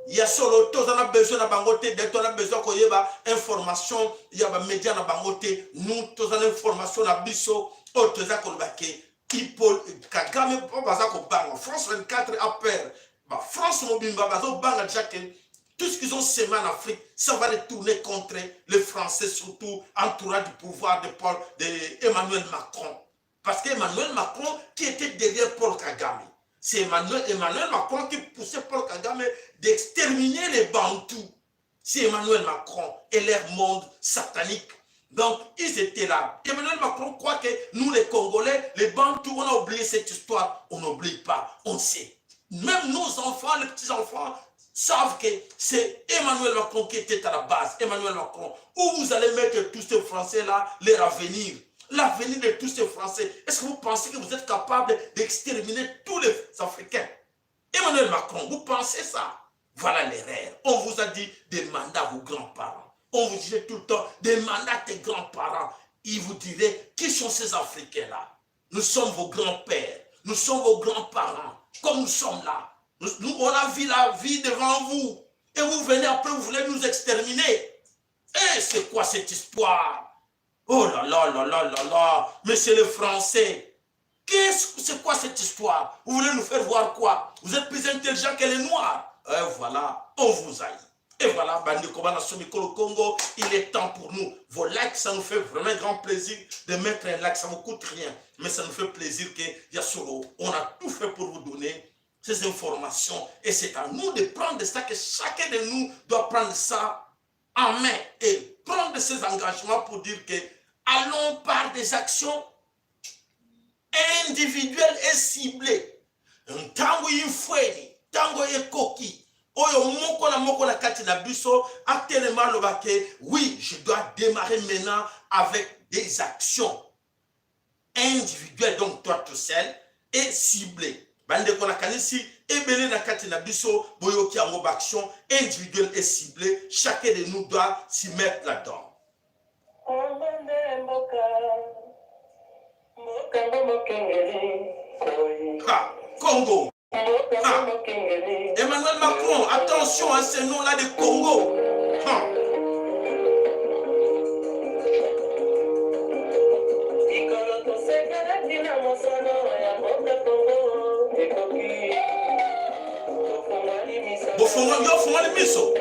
Ya solo, toza na besoin na bango te, de toza na besoin koyeba information ya ba média na bango te. Nous, toza na information na biso, oyo toza koloba ke Hippo-, Kagame, po baza kobanga. France vingt-quatre a peur. Ba France mobimba bazobanga déjà que tout ce qu'ils ont semé en Afrique, ça va retourner contre les Français, surtout entourage du pouvoir de Paul, de Emmanuel Macron. Parce qu'Emmanuel Macron, qui était derrière Paul Kagame, c'est Emmanuel, Emmanuel Macron qui poussait Paul Kagame d'exterminer les Bantous. C'est Emmanuel Macron et leur monde satanique. Donc, ils étaient là. Emmanuel Macron croit que nous, les Congolais, les Bantous, on a oublié cette histoire. On n'oublie pas, on sait. Même nos enfants, les petits-enfants, savent que c'est Emmanuel Macron qui était à la base. Emmanuel Macron, où vous allez mettre tous ces Français-là, leur avenir, l'avenir de tous ces Français, est-ce que vous pensez que vous êtes capable d'exterminer tous les Africains ? Emmanuel Macron, vous pensez ça ? Voilà l'erreur. On vous a dit, demandez à vos grands-parents. On vous disait tout le temps, demandez à tes grands-parents. Ils vous diraient, qui sont ces Africains-là ? Nous sommes vos grands-pères. Nous sommes vos grands-parents. Comme nous sommes là, nous, nous, on a vu la vie devant vous. Et vous venez après, vous voulez nous exterminer. Eh, c'est quoi cette histoire? Oh là là là là là là, mais c'est les Français. Qu'est-ce, c'est quoi cette histoire? Vous voulez nous faire voir quoi? Vous êtes plus intelligents que les Noirs. Eh, voilà, on vous haït. Et voilà, bandeko, bana somi kolo Kongo, il est temps pour nous. Vos likes, ça nous fait vraiment grand plaisir de mettre un like, ça vous coûte rien. Mais ça nous fait plaisir que ya solo, on a tout fait pour vous donner ces informations. Et c'est à nous de prendre ça, que chacun de nous doit prendre ça en main et prendre ses engagements pour dire que allons par des actions individuelles et ciblées. Ntango ifweni, ntango ekoki, oyo moko na moko na kati na biso atelema, aloba que oui, je dois démarrer maintenant avec des actions individuelles, donc toi tout seul, et ciblées. Bandeko, nakanisi ebele na kati na biso boyoki yango, ba actions individuelles et ciblées, chacun de nous doit s'y mettre là-dedans. Kongo nde mboka, mboka nde mokengeli, koi. Ha, Kongo. Mboka nde Ah. mokengeli. Emmanuel Macron, attention à ce nom-là de Kongo. Ha. Mikolo tosengelaki na mosala ya mboka Kongo ekoki. Bofongoli, yo ofongoli miso?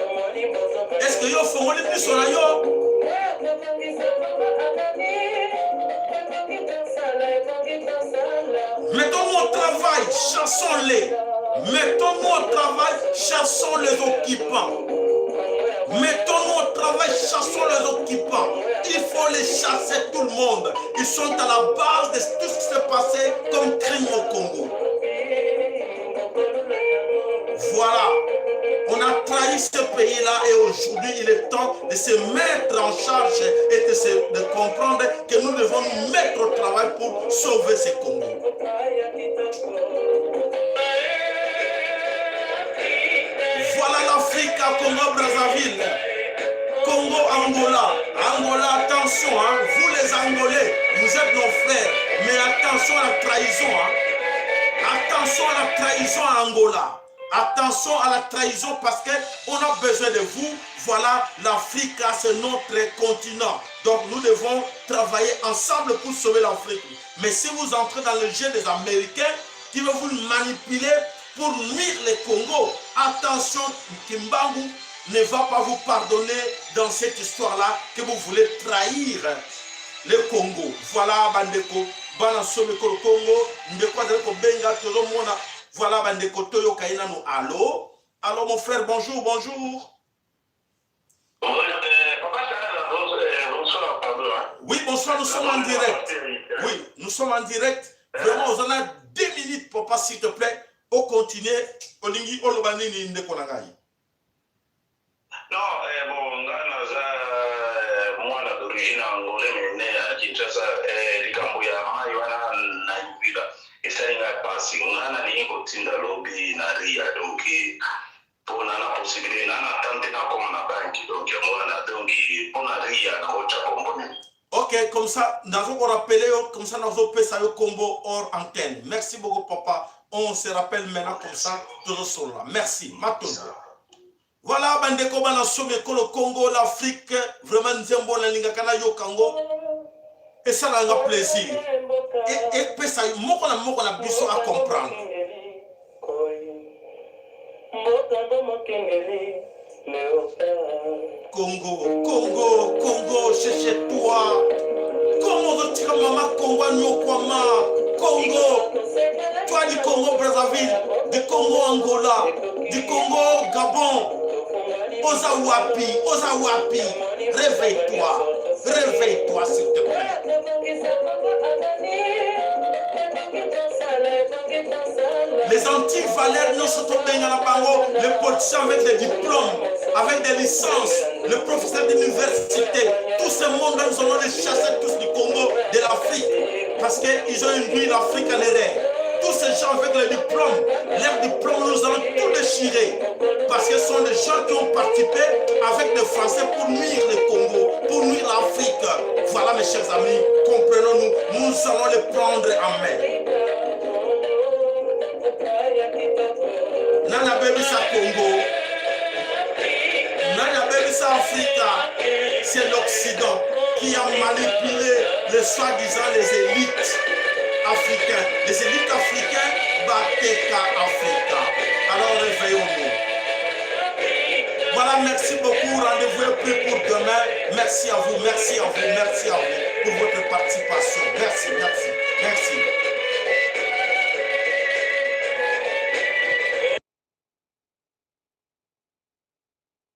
Est-ce que yo ofongoli miso na yo? Mettons-nous au travail, chassons-les. Mettons-nous au travail, chassons les occupants. Mettons-nous au travail, chassons les occupants. Il faut les chasser, tout le monde. Ils sont à la base de tout ce qui s'est passé comme crime au Congo. Voilà. On a trahi ce pays-là et aujourd'hui, il est temps de se mettre en charge et de, se, de comprendre que nous devons nous mettre au travail pour sauver ce Congo. Voilà l'Afrique à Congo-Brazzaville. Congo-Angola. Angola, attention, hein. Vous les Angolais, vous êtes nos frères. Mais attention à la trahison, hein. Attention à la trahison à Angola. Attention à la trahison parce que on a besoin de vous. Voilà, l'Afrique, c'est notre continent. Donc nous devons travailler ensemble pour sauver l'Afrique. Mais si vous entrez dans le jeu des Américains qui veulent vous manipuler pour nuire les Congo, attention, Kimbangu ne va pas vous pardonner dans cette histoire-là que vous voulez trahir le Congo. Voilà, bandeko, bana somi kolo Kongo, ndeko azali kobenga, tozomona. Voilà, bandeko, toyoka ye nanu. Allô? Allô, mon frère, bonjour, bonjour. Oui, euh, Papa Charles, bon-, euh, bonsoir, pardon, hein. Oui, bonsoir, nous sommes en direct. Oui, nous sommes en direct. Vraiment, oza na deux minutes, papa, s'il te plaît. O continuer, olingi oloba nini, ndeko na ngai? Non, eh, bon, nga naza, eh, mwana d'origine angolais, mais né à Kinshasa. Eh, likambo ya mayi wana na Uvira esali nga pasi. Nga nalingi kotinda lobi na Ria, donc, eh, po na, na possibilité, na, na tente nakoma na banki, donc, yango wana, donc, po na Ria, nakotya kombo nini? Ok, comme ça, nazo ko rappeler yo, comme ça, nazo pesa yo kombo hors antenne. Merci beaucoup, papa. On se rappelle maintenant, comme ça, tozosolola. Merci, matondo. Voilà, bandeko, bana somi ekolo Kongo, l'Afrique, vraiment, nzembo nalingaka nayoka yango. Esalaka nga plaisir. E, epesa moko na moko na biso a comprendre. Mboka ngo mokengeli, Léopard. Congo, Congo, Congo, cherche-toi. Congo, ozotika mama Congo anyokwama. Congo, toi du Congo Brazzaville, du Congo Angola, du Congo Gabon. Oza wapi? Oza wapi? Réveille-toi. Réveille-toi, s'il te plaît. Les antivaleurs, nyonso tobengana bango, les politiciens avec des diplômes, avec des licences, les professeurs d'université, tout ce monde-là, nous allons les chasser tous du Congo, de l'Afrique, parce qu'ils ont induit l'Afrique en erreur. Tous ces gens avec les diplômes, leurs diplômes, nous allons tout déchirer. Parce que ce sont des gens qui ont participé avec les Français pour nuire le Congo, pour nuire l'Afrique. Voilà, mes chers amis, comprenons-nous, nous allons les prendre en main. Congo. Nani abebisa Afrika? C'est l'Occident qui a manipulé les soi-disant les élites africaines. Les élites africaines bateka Afrika. Alors réveillons-nous. Voilà, merci beaucoup. Rendez-vous est pris pour demain. Merci à vous, merci à vous, merci à vous pour votre participation. Merci, merci, merci.